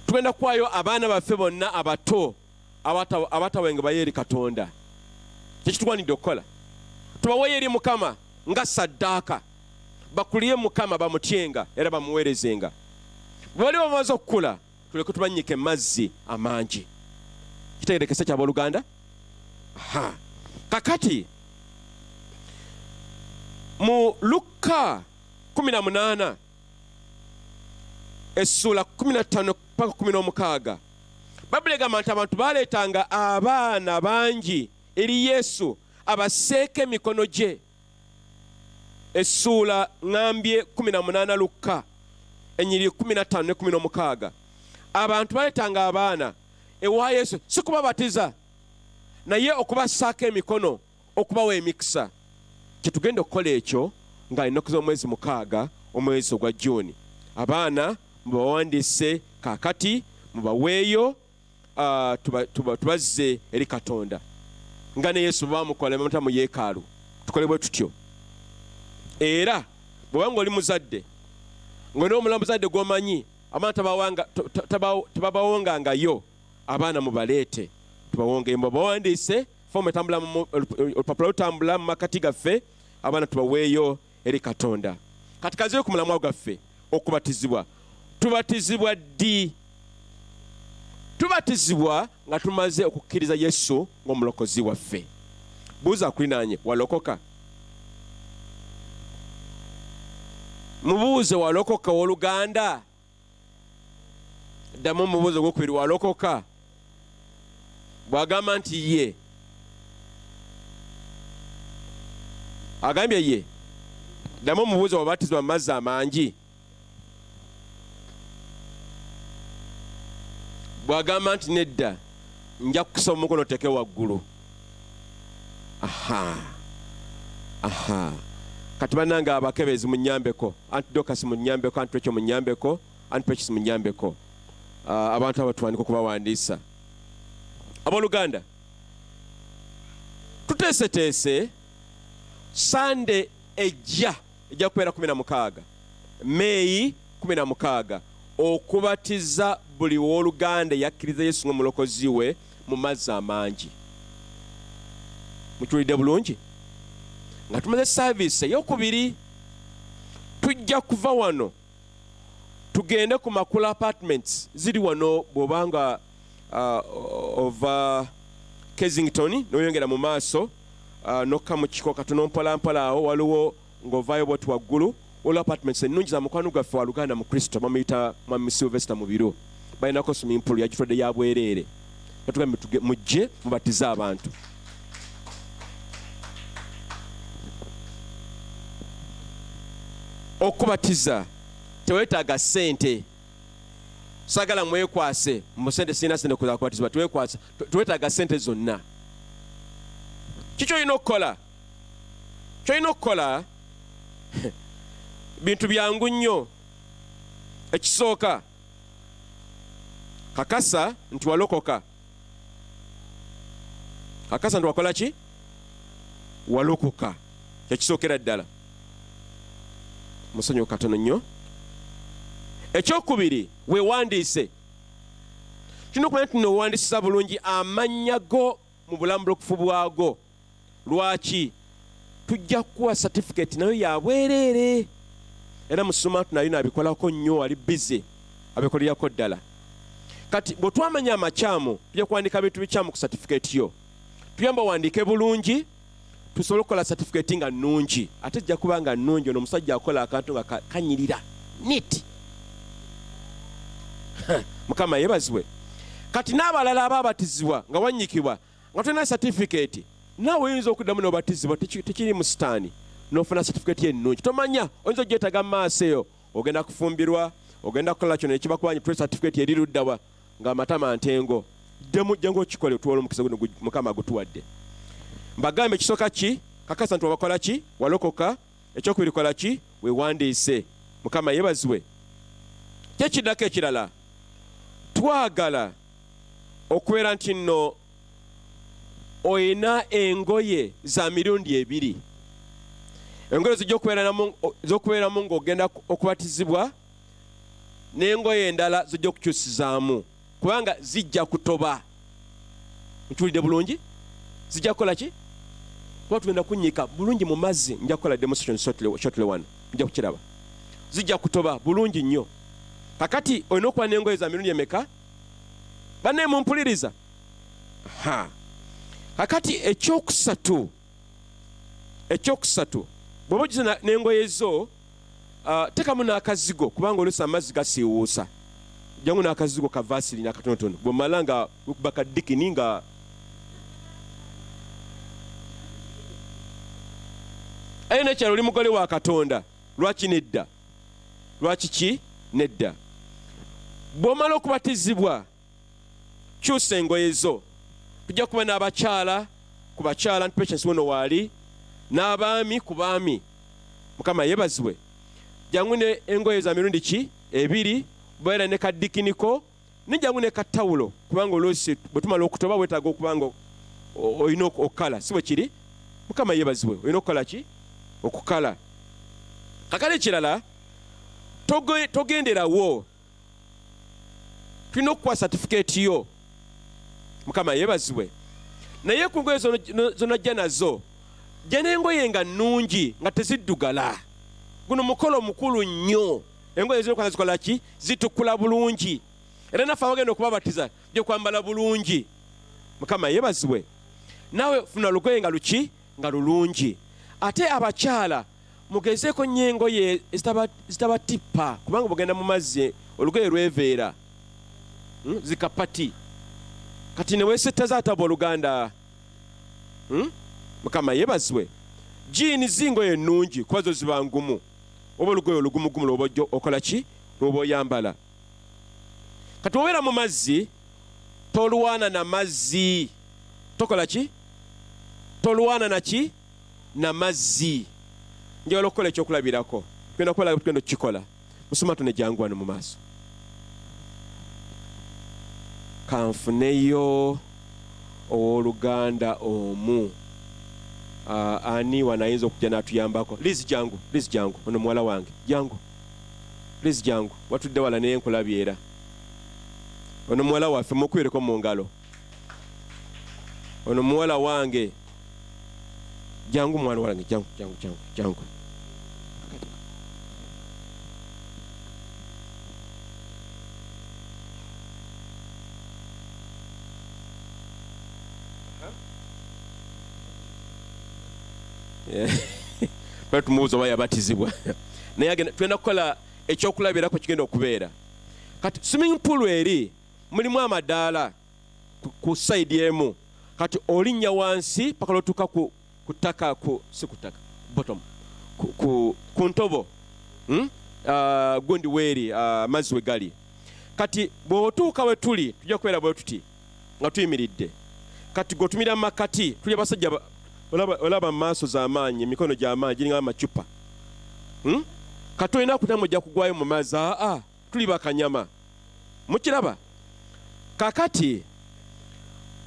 tugenda kuwaayo abaana baffe bonna abato abatawengebayo eri Katonda. Kyekitugwanidde okukola, tubaweeyo eri Mukama nga ssaddaaka, bakulire Mukama, bamutyenga era bamuweerezenga. Bwe bali bamaze okukula tuleke tubannyike mazzi amangi. Kitegerekese ky'abooluganda? Ha, kakati mu Lukka 18 essuula 15 paka 16, Bayibuli egamba nti abantu baleetanga abaana bangi eri Yesu abasseeko emikono gye. Essuula ŋŋambye 18 Lukka ennyiriri 15 ne 16. Abantu baleetanga abaana ewa Yesu si kubabatiza, naye okubassaako emikono, okubawa emikisa. Kyetugenda okukola ekyo nga ennaku z'omwezi 6 omwezi ogwa June. Abaana mubawandiise kaakati, mubaweeyo, tubazze eri Katonda nga ne Yesu baamukola bamuta mu yeekaalu. Tukole bwe tutyo. Era bw'oba ng'oli muzadde, ng'olina omuzadde gw'omanyi abaana tebabawongangayo, abaana mubaleete tubawonge. Mubawandiise, foomu etambula, olupapula lutambula mu makati gaffe, abaana tubaweeyo eri Katonda. Kati kazeeyo ku mulamwa gwaffe. Okubatizibwa. Tubatizibwa ddi? Tubatizibwa nga tumaze okukkiriza Yesu ng'omulokozi waffe. Buuza akulinaanye, walokoka? Mubuuze, walokoka ow'oluganda? Ddamu omubuuze ogwokubiri, walokoka? Bw'agamba nti ye, agambye ye, ddamu omubuuze, wabatizibwa mu mazzi amangi? Bw'agamba nti nedda, nja kukusaba omukono oteeke waggulu. Aha, aha. Kati bannange abakebezi munnyambeko, Aunt Dorcas munnyambeko, Aunt Rachel munnyambeko, Aunt Precious munnyambeko. Abantu abo tuwandika okubawandiisa. Abooluganda, tuteeseteese Sande ejja, ejja kubeera 16 Meeyi 16, okubatiza buli w'oluganda eyakkiriza Yesu ng'omulokozi we mu mazzi amangi. Mukiwulidde bulungi? Nga tumaze saaviisi ey'okubiri, tujja kuva wano tugende ku Makula Apartments, ziri wano bw'oba nga ova Kensington n'oyongera mu maaso, n'okka mu kiko katono mpola mpola awo waliwo ng'ovaayo bwoti waggulu waliwo apartments ennungi za mukwano gwaffe wa luganda mu Kristo, bamuyita Mwami Sylvester Mubiru, balinako swimming pool yagitwadde ya bwereere. Batugambye mujje mubatize abantu. Okubatiza tewetaaga ssente, sagala mwekwase mu ssente, sirina ssente kuza kubatizibwa. Twekwasa, tewetaaga ssente zonna. Kiki olina okukola? Kyolina okukola bintu byangu nnyo. Ekisooka, kakasa nti walokoka. Kakasa nti wakola ki? Walokoka, kyekisookera ddala. Musonyiwe katono nnyo. Ekyokubiri, weewandiise. Tulina okumanya nti nowandiisiza bulungi amannya go mu bulambulukufu bwago. Lwaki? Tujja kukuwa certificate nayo ya bwereere. Era musuma nayo nabikolako nnyo, ali busy abikolerako ddala. Kati bwe twamanya amakyamu, tujja kuwandika bintu bikyamu ku certificate yo. Tuyamba owandiike bulungi tusobole okukola certificate nga nnungi, ate ejja kuba nga nnungi. Ono omusajja akola akantu nga kanyirira neat. Mukama yeebazibwe. Kati n'abalala abaabatizibwa nga wannyikibwa nga tolina certificate, naawe oyinza okuddamu n'obatizibwa, tekiri mu sitaani, n'ofuna certificate ennungi. Tomanya, oyinza ogyetaaga mu maaso eyo, ogenda kufumbirwa, ogenda kukola kyonna ekibakubanja, tuwe certificate eri luddawa ng'amatama ntengo. Ddemu jangu okikole, tuwole omukisa guno Mukama agutuwadde. Mbagambe, ekisooka ki? Kakasa nti wabakola ki? Walokoka. Ekyokubiri, kola ki? Weewandiise. Mukama yeebazibwe. Kyekiddako ekirala, twagala okubeera nti nno olina engoye za mirundi ebiri. Engoye zijja z'okubeeramu ng'ogenda okubatizibwa, n'engoye endala zijja okukyusizaamu kubanga zijja kutoba. Nkiwulidde bulungi? Zijja kukola ki? Kuba tugenda kunnyika bulungi mu mazzi. Nja kukola demonstration shortly wano, nja kukiraba. Zijja kutoba bulungi nnyo. Kakati olina okuba n'engoye za mirundi emeka? Banne mumpuliriza? Ha, kakati ekyokusatu, bw'oba ogize n'engoye zo, teekamu n'akazigo, kubanga oluusi amazzi gasiiwuusa. Jangu n'akazigo ka vaseline akatonotono, bw'omala nga wekuba ka dikini nga aye nekyalo oli mugole wa Katonda. Lwaki nedda? Lwaki ki nedda? Bw'omala okubatizibwa, kyusa engoye zo. Tujja kuba n'abakyala ku bakyala, nti Patience wono waali, n'abaami ku baami. Mukama yeebazibwe. Jangu ne engoye za mirundi ki ebiri, beera ne kadikiniko, ne jangu ne katawulo, kubanga oluusi bwe tumala okutoba weetaaga okuba nga olina okukala, si bwe kiri? Mukama yeebazibwe. Olina okukola ki? Okukala. Kakala ekirala, togenderawo, tulina okukuwa satifikeeti yo. Mukama yeebazibwe. Naye ku ngoye zonajja nazo, jja n'engoye nga nnungi, nga teziddugala. Guno mukolo mukulu nnyo. Engoye zirina okuba zikola ki? Zitukula bulungi. Era naffe abagenda okubabatiza tujja kwambala bulungi. Mukama yeebazibwe. Naawe funa olugoye nga luki? Nga lulungi. Ate abakyala mugezeeko nnyo engoye ezitabatippa, kubanga bw'ogenda mu mazzi olugoye lweveera. Zikapati. Kati ne weesettaza ate abooluganda. Mukama yeebazibwe. Jiini zi ngoye nnungi kuba zo ziba ngumu. Oba olugoye olugumugumu lw'oba ojja okola ki? Lw'oba oyambala. Kati bw'obeera mu mazzi, tolwana na mazzi. Tokola ki? Tolwana na ki? Na mazzi. Njagala okukola ekyokulabirako. Tugenda kukola, tugenda okukikola. Musoma tone jangu wano mu maaso. Kanfuneyo ow'oluganda omu. Ani wano ayinza okujja n'atuyambako? Liz jangu, Liz jangu, ono muwala wange. Jangu. Liz jangu. Watudde wala naye nkulabye era. Ono muwala waffe, mukubireko mu ngalo. Ono muwala wange. Jangu mwana wange, jangu, jangu, jangu, jangu. Twali tumubuuza oba yabatizibwa, naye agenda, tugenda kukola ekyokulabirako kigenda okubeera kati swimming pool eri mulimu amadaala ku side emu. Kati olinnya wansi paka lwotuuka ku ttaka, ku si ku ttaka, bottom, ku ntobo, Gundi weeri, amazzi we gali. Kati bw'otuuka we tuli, tujja kubeera bwe tuti nga tuyimiridde. Kati gwe otumira mu makkati, tuli abasajja olaba mu maaso z'amaanyi, emikono gy'amaanyi giringa amacupa. Kati olina kutamu ojja kugwayo mu mazzi. Aa, tuli bakanyama. Mukiraba? Kakati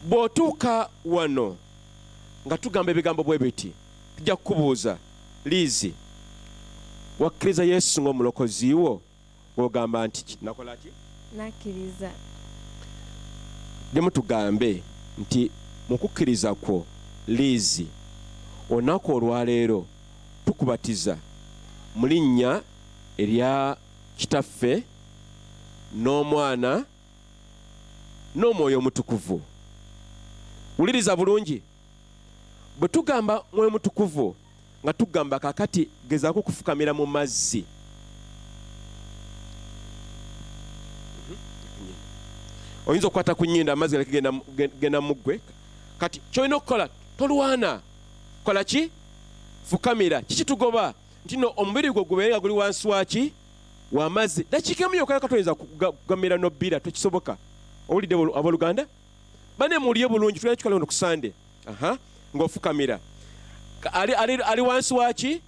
bw'otuuka wano nga tugamba ebigambo bwe biti, tujja kukubuuza, Liizi, wakkiriza Yesu ng'omulokozi wo? Ng'ogamba nti ki? Nakola ki? Nakkiriza. Ddemu tugambe nti mu kukkiriza kwo, Liizi, olunaku olwaleero tukubatiza mu linnya erya Kitaffe n'Omwana n'Omwoyo Omutukuvu. Wuliriza bulungi. Bwe tugamba Mwoyo Mutukuvu, nga tugamba kaakati gezaako okufukamira mu mazzi. Oyinza okukwata ku nnyindo amazzi galeke genda mu ggwe. Kati ky'olina okukola, tolwana. Kola ki? Fukamira. Kiki tugoba? Nti no omubiri gwo gubeere nga guli wansi wa ki? Wa mazzi. Dakiika emu yokka yokka toyinza kugamira n'obbira, tekisoboka. Owulidde abooluganda? Bane muwulire bulungi, tugenda kukikola wano ku Sande. Aha, ng'ofukamira. Ali wansi wa ki?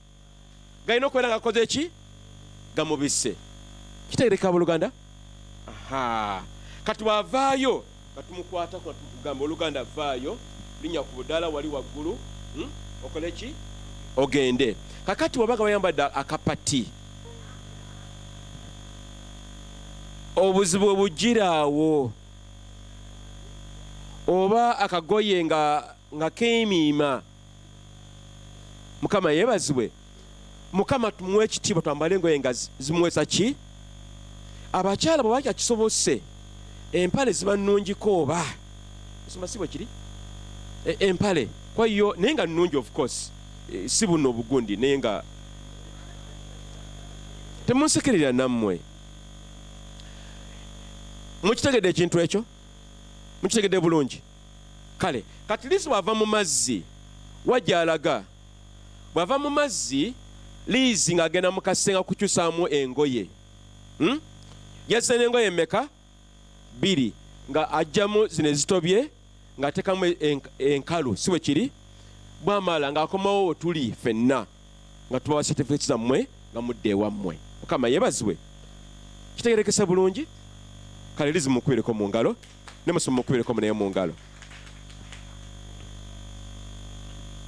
Galina okubeera nga gakoze ki? Gamubisse. Kitegerekeka abooluganda? Aha. Kati bw'avaayo nga tumukwatako nga tumugamba, oluganda vaayo, linnya ku budaala wali waggulu, Okole ki? Ogende. Kakati bw'oba nga wayambadde akapati, obuzibu bwe bujjira awo, oba akagoye nga keemiima. Mukama yeebazibwe. Mukama tumuwe ekitiibwa, twambale engoye nga zimuweesa ki? Abakyala bwe bakyakisobose, empale ziba nnungiko oba nsoma si bwe kiri? Empale kwa yo naye nga nnungi of course, si buno obugundi naye nga temunsekerera nammwe. Mukitegedde ekintu ekyo? Mukitegedde bulungi? Kale kati Lizi bw'ava mu mazzi wa gy'alaga? Bw'ava mu mazzi Liizi ng'agenda mu kasenge kukyusaamu engoye. Yazze n'engoye mmeka? 2, nga aggyamu zino ezitobye ng'ateekamu enkalu, si bwe kiri? Bw'amala ng'akomawo we tuli ffenna nga tubawa certificates zammwe nga mudda ewammwe. Mukama yeebazibwe. Kitegeerekese bulungi? Kale Lizi mukubireko mu ngalo, ne Musumba mukubireko naye mu ngalo.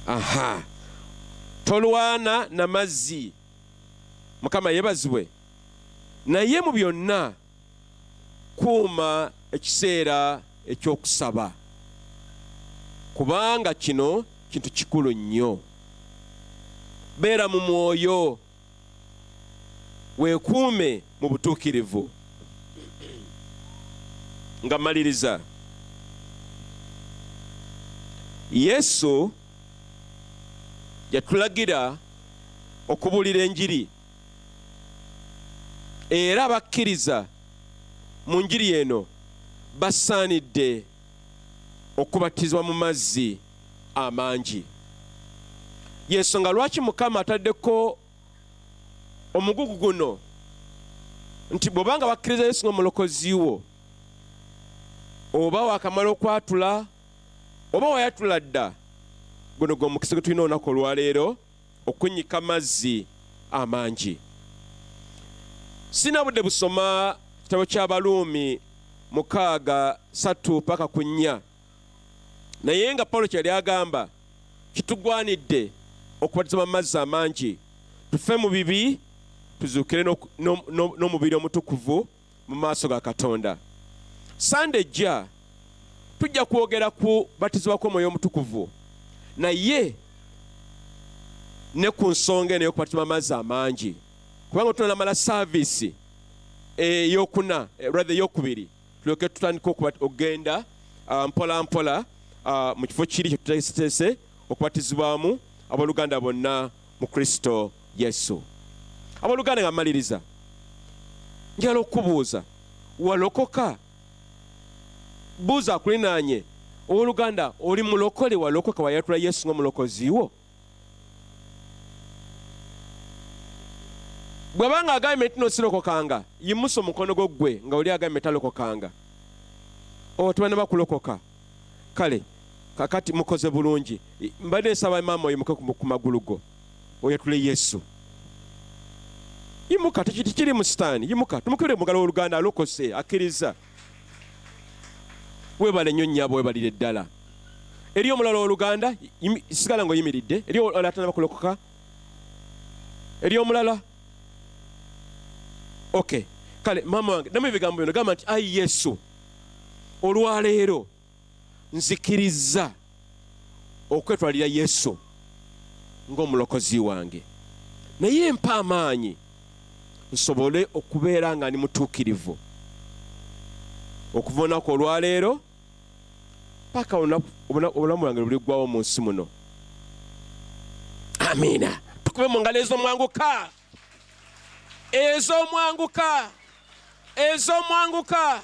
Aha. Tolwana na mazzi. Mukama yeebazibwe. Naye mu byonna kuuma ekiseera eky'okusaba, kubanga kino kintu kikulu nnyo. Beera mu mwoyo. Weekuume mu butuukirivu. Nga mmaliriza, Yesu yatulagira okubuulira enjiri, era abakkiriza mu njiri eno basaanidde okubatizibwa mu mazzi amangi. Y'ensonga lwaki Mukama ataddeko omugugu guno nti bw'oba nga wakkiriza Yesu ng'omulokozi wo, oba wakamala okwatula oba wayatula dda, guno gwe mukisa gwe tulina olunaku olwaleero okunnyika mazzi amangi. Sirina budde busoma kitabo ky'Abaruumi 6:3-4, naye nga Pawulo kye yali agamba, kitugwanidde okubatizibwa mu mazzi amangi, tufe mu bibi, tuzuukire n'omubiri omutukuvu mu maaso ga Katonda. Sande ejja tujja kwogera ku batizibwa kw'Omwoyo Omutukuvu, naye ne ku nsonga eno ey'okubatizibwa amazzi amangi, kubanga tunamala saaviisi eyokuna, rather eyokubiri, tulyoke tutandike okugenda mpola mpola mu kifo kiri kye tuteeseteese okubatizibwamu abooluganda bonna mu Kristo Yesu. Abooluganda, nga mmaliriza, njagala okukubuuza, walokoka? Buuza akulinaanye, owooluganda, oli mulokole? Walokoka? Wayatula Yesu ng'omulokozi wo? Bw'aba nga agambye nti no sirokokanga, yimusa omukono gwo ggwe nga oli agambye talokokanga. Oh, tebannaba kulokoka. Kale, kakati mukoze bulungi. Mbadde nsaba maama oyimuke ku magulu go oyatule Yesu. Yimuka, tekiri mu sitaani. Yimuka, tumukubire mu ngalo ow'oluganda alokose, akkiriza. Weebale nnyo nnyabo, weebalire ddala. Eriyo omulala ow'oluganda? Sigala ng'oyimiridde. Eriyo omulala atanaba kulokoka? Eriyo omulala? Okay. Kale maama wange, ddamu ebigambo bino, gamba nti, Ayi Yesu, olwaleero nzikirizza okwetwalira Yesu ng'omulokozi wange, naye mpa amaanyi nsobole okubeera nga ndi mutuukirivu okuva olunaku olwaleero paka obulamu bwange buliggwawo mu nsi muno. Amiina. Tukube mu ngalo ez'omwanguka, ez'omwanguka, ez'omwanguka.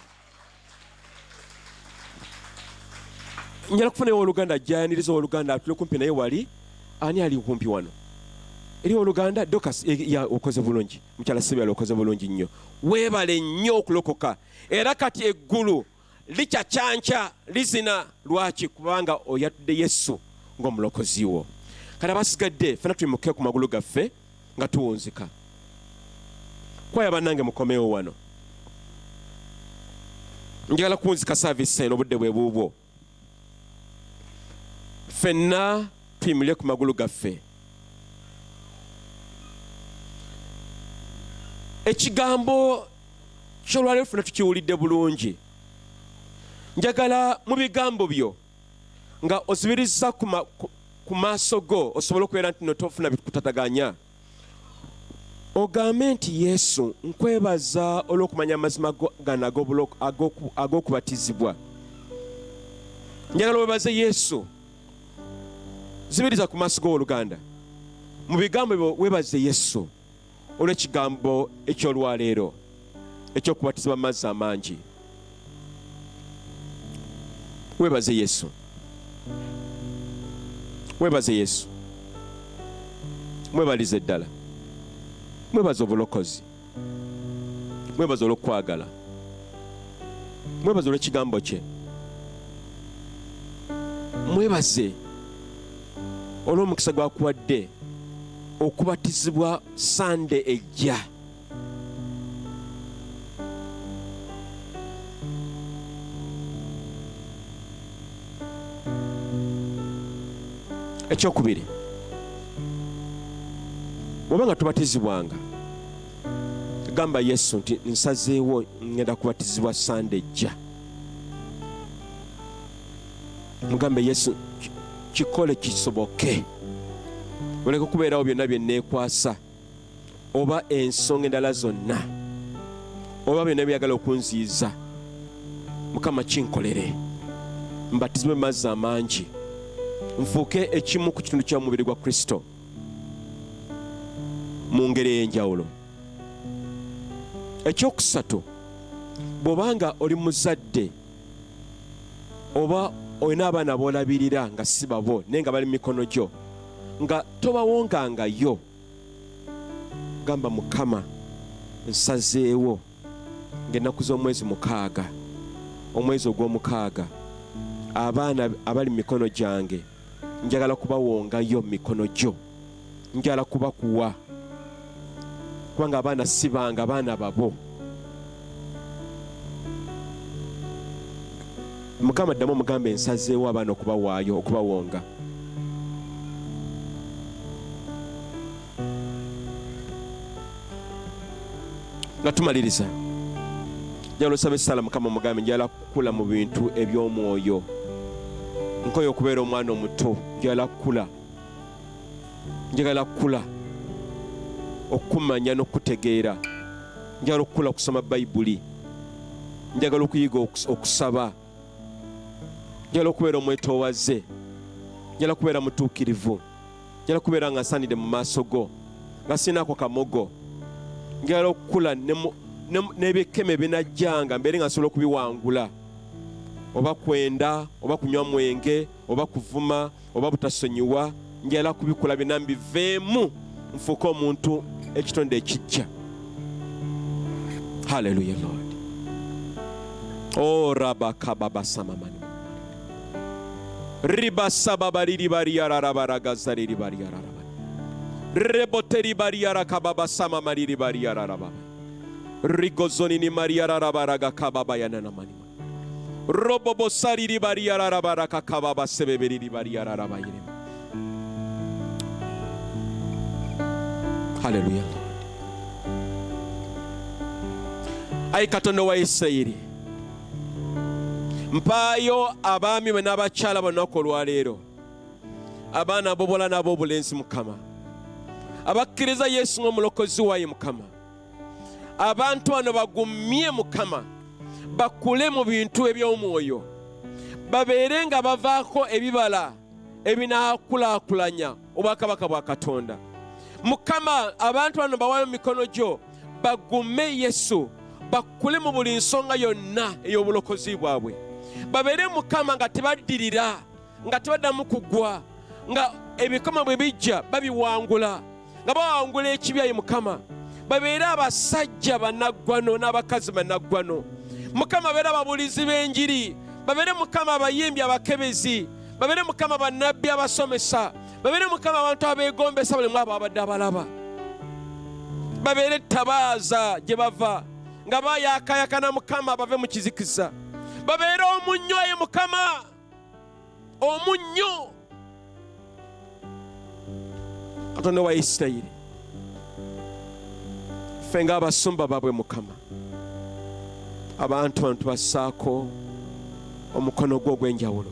Njala kufunayo owooluganda ajjaniriza owooluganda atule kumpi naye wali. Ani ali kumpi wano? Eri owooluganda Dorcas, ya, okoze bulungi mukyala Sebyala, okoze bulungi nnyo, weebale nnyo okulokoka. Era kati eggulu licacanca lizina. Lwaki? Kubanga oyatudde Yesu ng'omulokozi wo. Kati abasigadde ffena tuyimuke ku magulu gaffe nga tuwunzika. Kwaya bannange mukomewo wano, njagala kuwunzika saaviisi eno, obudde bwe buubwo. Ffenna tuyimirire ku magulu gaffe. Ekigambo ky'olwaleero ffenna tukiwulidde bulungi. Njagala mu bigambo byo nga ozibiriza ku maaso go osobole okubeera nti no tofuna bikutataganya, ogambe nti, Yesu, nkwebaza olw'okumanya amazima gano ag'okubatizibwa. Njagala webaze Yesu. Zibiriza ku maaso g'owooluganda mu bigambo byo, webaze Yesu olw'ekigambo eky'olwaleero eky'okubatizibwa mu mazzi amangi. Webaze Yesu, webaze Yesu, mwebalize ddala, mwebaze obulokozi, mwebaze olw'okwagala, mwebaze olw'ekigambo kye, mwebaze olw'omukisa gwakuwadde okubatizibwa Sande ejja. Ekyokubiri, bw'oba nga tubatizibwanga, gamba Yesu nti nsazeewo ngenda kubatizibwa Sande ejja. Mugambe Yesu, kikole kisoboke, oleke kubeerawo byonna bye neekwasa. Oba ensonga endala zonna, oba byonna byagala okunziiza, Mukama kinkolere, mbatizibwe mu mazzi amangi, nfuuke ekimu ku kitundu ky'omubiri gwa Kristo mu ngeri ey'enjawulo. Ekyokusatu, bw'obanga oli muzadde oba olina abaana b'olabirira nga si babo naye nga bali mu mikono gyo, nga tobawongangayo, gamba Mukama nsazeewo ng'ennaku z'omwezi 6, omwezi ogw'omukaaga, abaana abali mu mikono gyange njagala kubawongayo mu mikono gyo, njagala kubakuwa, kubanga abaana si bange, abaana babo. Mukama ddamu omugambe nsazeewo abaana okubawaayo, okubawonga. Nga tumaliriza, njagala osaba essaala Mukama omugambe njagala kukula mu bintu eby'omwoyo, nkoye okubeera omwana omuto, njagala kukula, njagala kukula okukumanya n'okukutegeera, njagala okukula okusoma Bayibuli, njagala okuyiga okusaba, njagala okubeera omwetoowaze, njagala kubeera mutuukirivu, njagala kubeera nga nsaanidde mu maaso go, nga sirinaako kamogo, njagala okukula n'ebikemo ebinajjanga mbeere nga nsobola okubiwangula, oba kwenda, oba kunywa mwenge, oba kuvuma, oba butasonyiwa, njagala kubikola byonna mbiveemu, nfuuke omuntu ekitonde ekijja. Hallelujah Lord. Oh rabakababasamamani ribasababariribariyararabaragazariribariyararaba reboteribariyarakababasamamariribariararababa rigozonini mariyararabaragakababayananamani robobosariribariyararabarakakababasebeberiribariyararabayirema. Hallelujah Lord. Ayi Katonda wa Isirayiri, mpaayo abaami be n'abakyala bonna olwaleero, abaana ab'obuwala n'ab'obulenzi Mukama, abakkiriza Yesu ng'omulokozi waayo Mukama. Abantu bano bagumye Mukama, bakule mu bintu eby'omwoyo, babeere nga bavaako ebibala ebinaakulaakulanya obwakabaka bwa Katonda. Mukama, abantu bano bawaayo mu mikono gyo, bagume Yesu, bakule mu buli nsonga yonna ey'obulokozi bwabwe, babeere Mukama nga tebaddirira, nga tebaddamu kugwa, nga ebikoma bwe bijja babiwangula, nga bawangula ekibi. Ayi Mukama, babeere abasajja bannaggwano n'abakazi bannaggwano. Mukama, babeere ababuulizi b'enjiri, babeere Mukama abayimbi abakebezi, babeere Mukama bannabbi abasomesa, babeere Mukama abantu abeegombesa buli mwabo abadde abalaba, babeere ettabaaza gye bava nga bayakayakana Mukama bave mu kizikiza, babeere omunnyo ayi Mukama, omunnyo. Katonda wa Isirayiri, ffe ng'abasumba baabwe Mukama, abantu bano tubassaako omukono gwo ogw'enjawulo,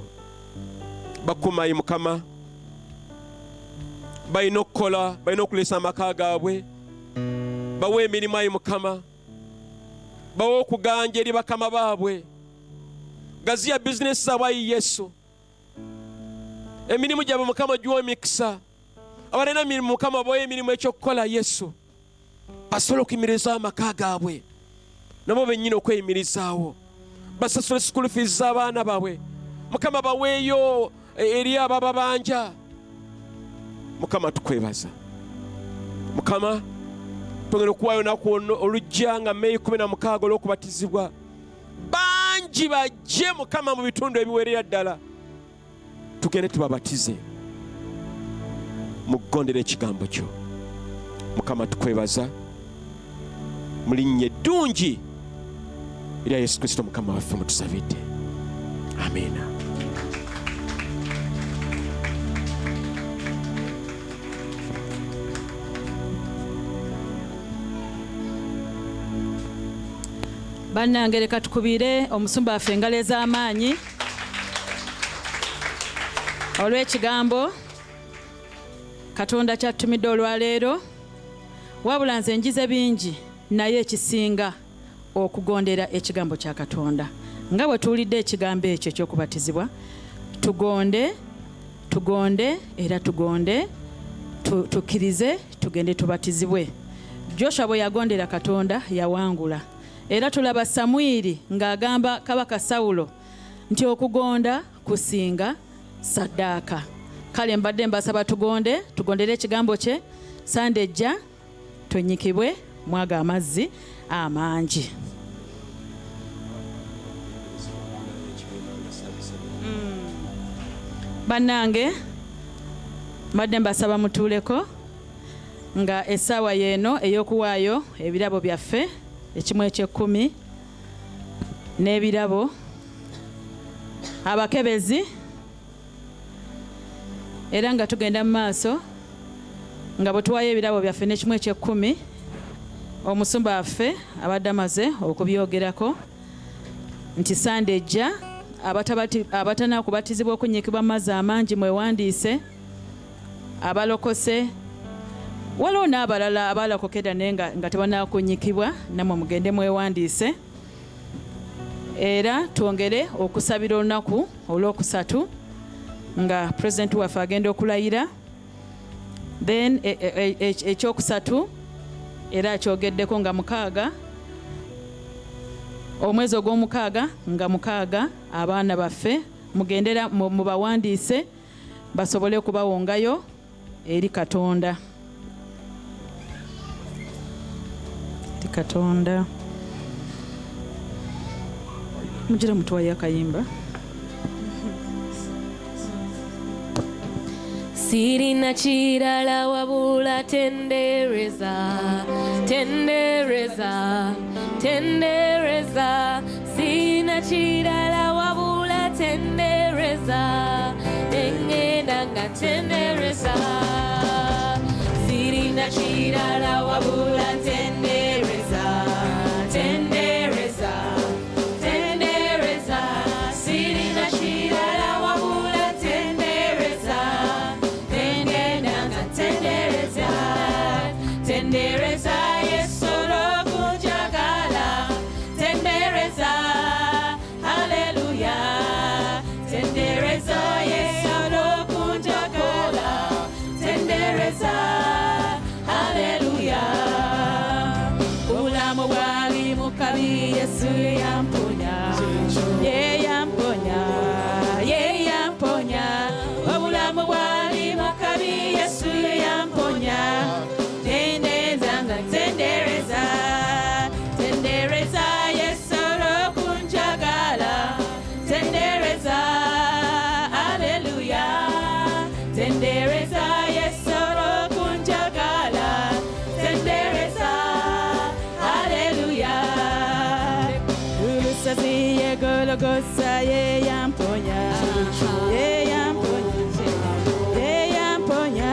bakuuma ayi Mukama, balina okukola, balina okuliisa amaka gaabwe, bawe emirimu ayi Mukama, bawe okuganja eri bakama baabwe, gaziya bizinesi zaabwe ayi Yesu, emirimu gyabwe Mukama giwe emikisa, abalina emirimu Mukama bawe emirimu ekyokukola Yesu, basobole okuyimirizaawo amaka gaabwe nabo bennyini okweyimirizaawo, basasule school fees z'abaana baabwe Mukama, baweeyo eri abababanja. Mukama tukwebaza Mukama, tugenda okuwaayo olunaku olujja nga Meyi 16 olw'okubatizibwa, bangi bajje Mukama mu bitundu ebiwerera ddala, tugende tubabatize mu kugondera ekigambo kyo. Mukama tukwebaza mu linnya eddungi erya Yesu Kristo Mukama waffe mutusabidde, amiina. Bannange leka tukubire omusumba waffe engalo ez'amaanyi olw'ekigambo Katonda kyattumidde olwaleero. Wabula nze njize bingi, naye ekisinga okugondera ekigambo kya Katonda. Nga bwe tuwulidde ekigambo ekyo eky'okubatizibwa, tugonde, tugonde era tugonde, tukkirize tugende tubatizibwe. Joshua bwe yagondera Katonda yawangula. Era tulaba Samwiri ng'agamba Kabaka Sawulo nti okugonda kusinga saddaaka. Kale mbadde mbasaba tugonde, tugondere ekigambo kye. Sande ejja twenyikibwe mwaga amazzi amangi. Bannange mbadde mbasaba mutuuleko nga essaawa yeeno ey'okuwaayo ebirabo byaffe, ekimu eky'ekkumi n'ebirabo, abakebezi, era nga tugenda mu maaso nga bwe tuwaayo ebirabo byaffe n'ekimu eky'ekkumi. Omusumba waffe abadde amaze okubyogerako nti Sande ejja abatanakubatizibwa okunnyikibwa mu mazzi amangi mwewandiise, abalokose, waliwo n'abalala abalokokera naye nga tebanakunnyikibwa, nammwe mugende mwewandiise. Era twongere okusabira olunaku olwokusatu nga pulezidenti waffe agenda okulayira. Then ekyokusatu era akyogeddeko nga 6, omwezi ogw'omukaaga nga 6, abaana baffe mugendera mubawandiise basobole okubawongayo eri Katonda. Eri Katonda. Mugira mutuwayo akayimba. Sirina kirala wabula tendereza, tendereza, tendereza. Sirina kirala wabula tendereza, engenda nga tendereza. Sirina kirala wabula tendereza, tendereza, tendereza. Sirina kirala wabula tendereza, engenda nga tendereza. Tendereza Yesu olw'okunjagala, tendereza, haleluya. Tendereza Yesu olw'okunjagala, tendereza, haleluya. Obulamu bwali mu kabi, Yesu yamponya, ye yamponya, ye yamponya. Obulamu bwali mu kabi, Yesu yamponya. Tendereza nga tendereza, tendereza Yesu olw'okunjagala, tendereza, haleluya. Tendereza Yesu olw'okunjagala, tendereza, haleluya. Olusozi ye Gologosa ye yamponya, ye yamponya, ye yamponya.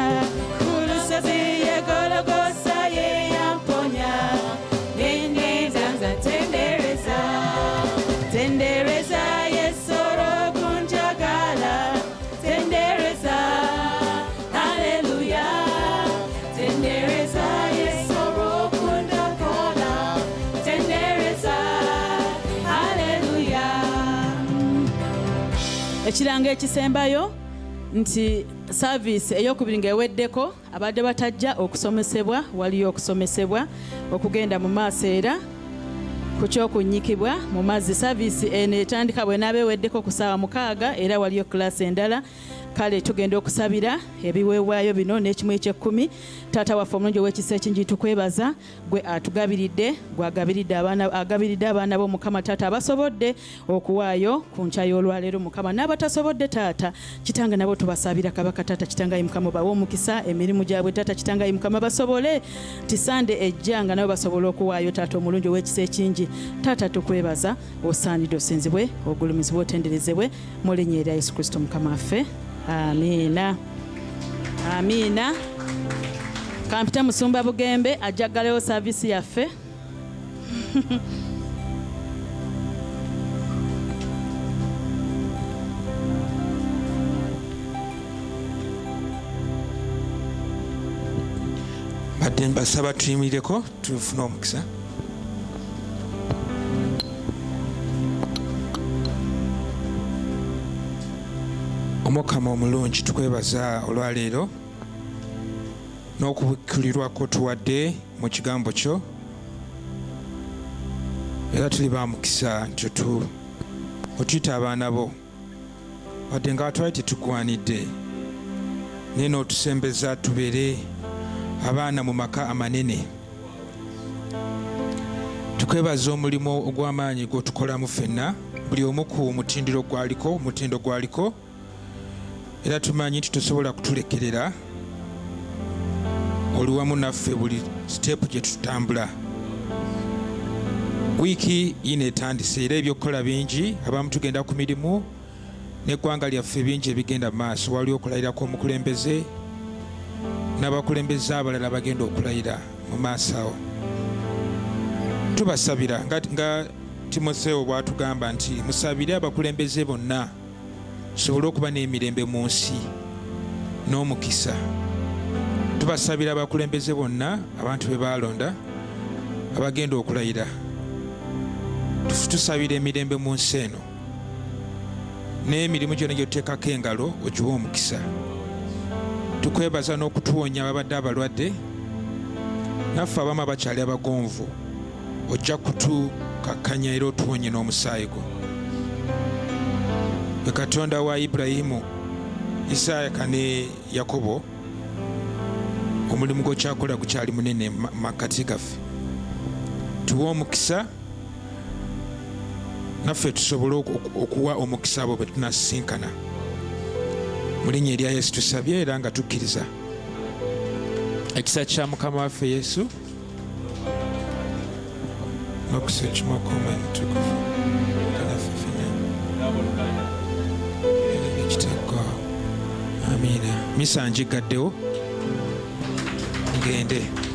Olusozi ye Gologosa ye yamponya. Nengenda nga tendereza, tendereza Yesu olw'okunjagala, tendereza, haleluya. Tendereza Yesu olw'okunjagala, tendereza, haleluya. Ekirango ekisembayo nti saaviisi ey'okubiri ng'eweddeko, abadde batajja okusomesebwa, waliyo okusomesebwa okugenda mu maaso era ku ky'okunnyikibwa mu mazzi. Saaviisi eno etandika bw'enaaba eweddeko ku ssaawa 6, era waliyo kilaasi endala. Kale tugenda okusabira ebiweebwayo bino n'ekimu eky'ekkumi. Taata waffe omulungi ow'ekisa ekingi, tukwebaza gwe atugabiridde, gwe agabiridde abaana, agabiridde abaana bo Mukama Taata abasobodde okuwaayo ku nkya y'olwaleero Mukama, n'abatasobodde Taata Kitange nabo tubasabira Kabaka Taata Kitange ayi Mukama obawe omukisa emirimu gyabwe Taata Kitange ayi Mukama basobole nti Sande ejja nga nabo basobola okuwaayo. Taata omulungi ow'ekisa ekingi, Taata tukwebaza, osaanidde osinzibwe, ogulumizibwe, otenderezebwe mu linnya erya Yesu Kristo Mukama waffe, amiina, amiina. Kampita Musumba Bugembe ajja ggalewo saaviisi yaffe. Mbadde Mbasaba tuyimirireko tufune omukisa. Omukama omulungi, tukwebaza olwaleero n'okubikkulirwa kwotuwadde mu kigambo kyo, era tuli ba mukisa nti otuyita abaana bo, wadde nga twali tetugwanidde, naye n'otusembeza tubeere abaana mu maka amanene. Tukwebaza omulimu ogw'amaanyi gw'otukolamu ffenna, buli omu ku mutindo gwaliko, era tumanyi nti tosobola kutulekerera, oli wamu naffe buli siteepu gye tutambula. Wiiki yino etandise era ebyokukola bingi, abamu tugenda ku mirimu n'eggwanga lyaffe bingi ebigenda mu maaso. Waliwo okulayira kw'omukulembeze n'abakulembeze abalala bagenda okulayira mu maaso awo. Tubasabira nga Timotheo bw'atugamba nti musabire abakulembeze bonna tusobole okuba n'emirembe mu nsi n'omukisa. Tubasabira abakulembeze bonna abantu be baalonda abagenda okulayira. Tusabira emirembe mu nsi eno n'emirimu gyonna gye tuteekako engalo ogiwe omukisa. Tukwebaza n'okutuwonya ababadde abalwadde, naffe abamu abakyali abagonvu ojja kutukakkanya era otuwonye n'omusaayi gwo. Gwe Katonda wa Ibulayimu, Isaaka ne Yakobo, omulimu gw'okyakola gukyali munene mu makkati gaffe. Tuwe omukisa naffe tusobole okuwa omukisa abo bwe tunasisinkana. Mu linnya erya Yesu tusabye era nga tukkiriza. Ekisa kya Mukama waffe Yesu n'okussa ekimu okw'Omwoyo Omutukuvu naffe ffenna ekitaggwaawo. Amiina. Misa ngigaddewo ngende.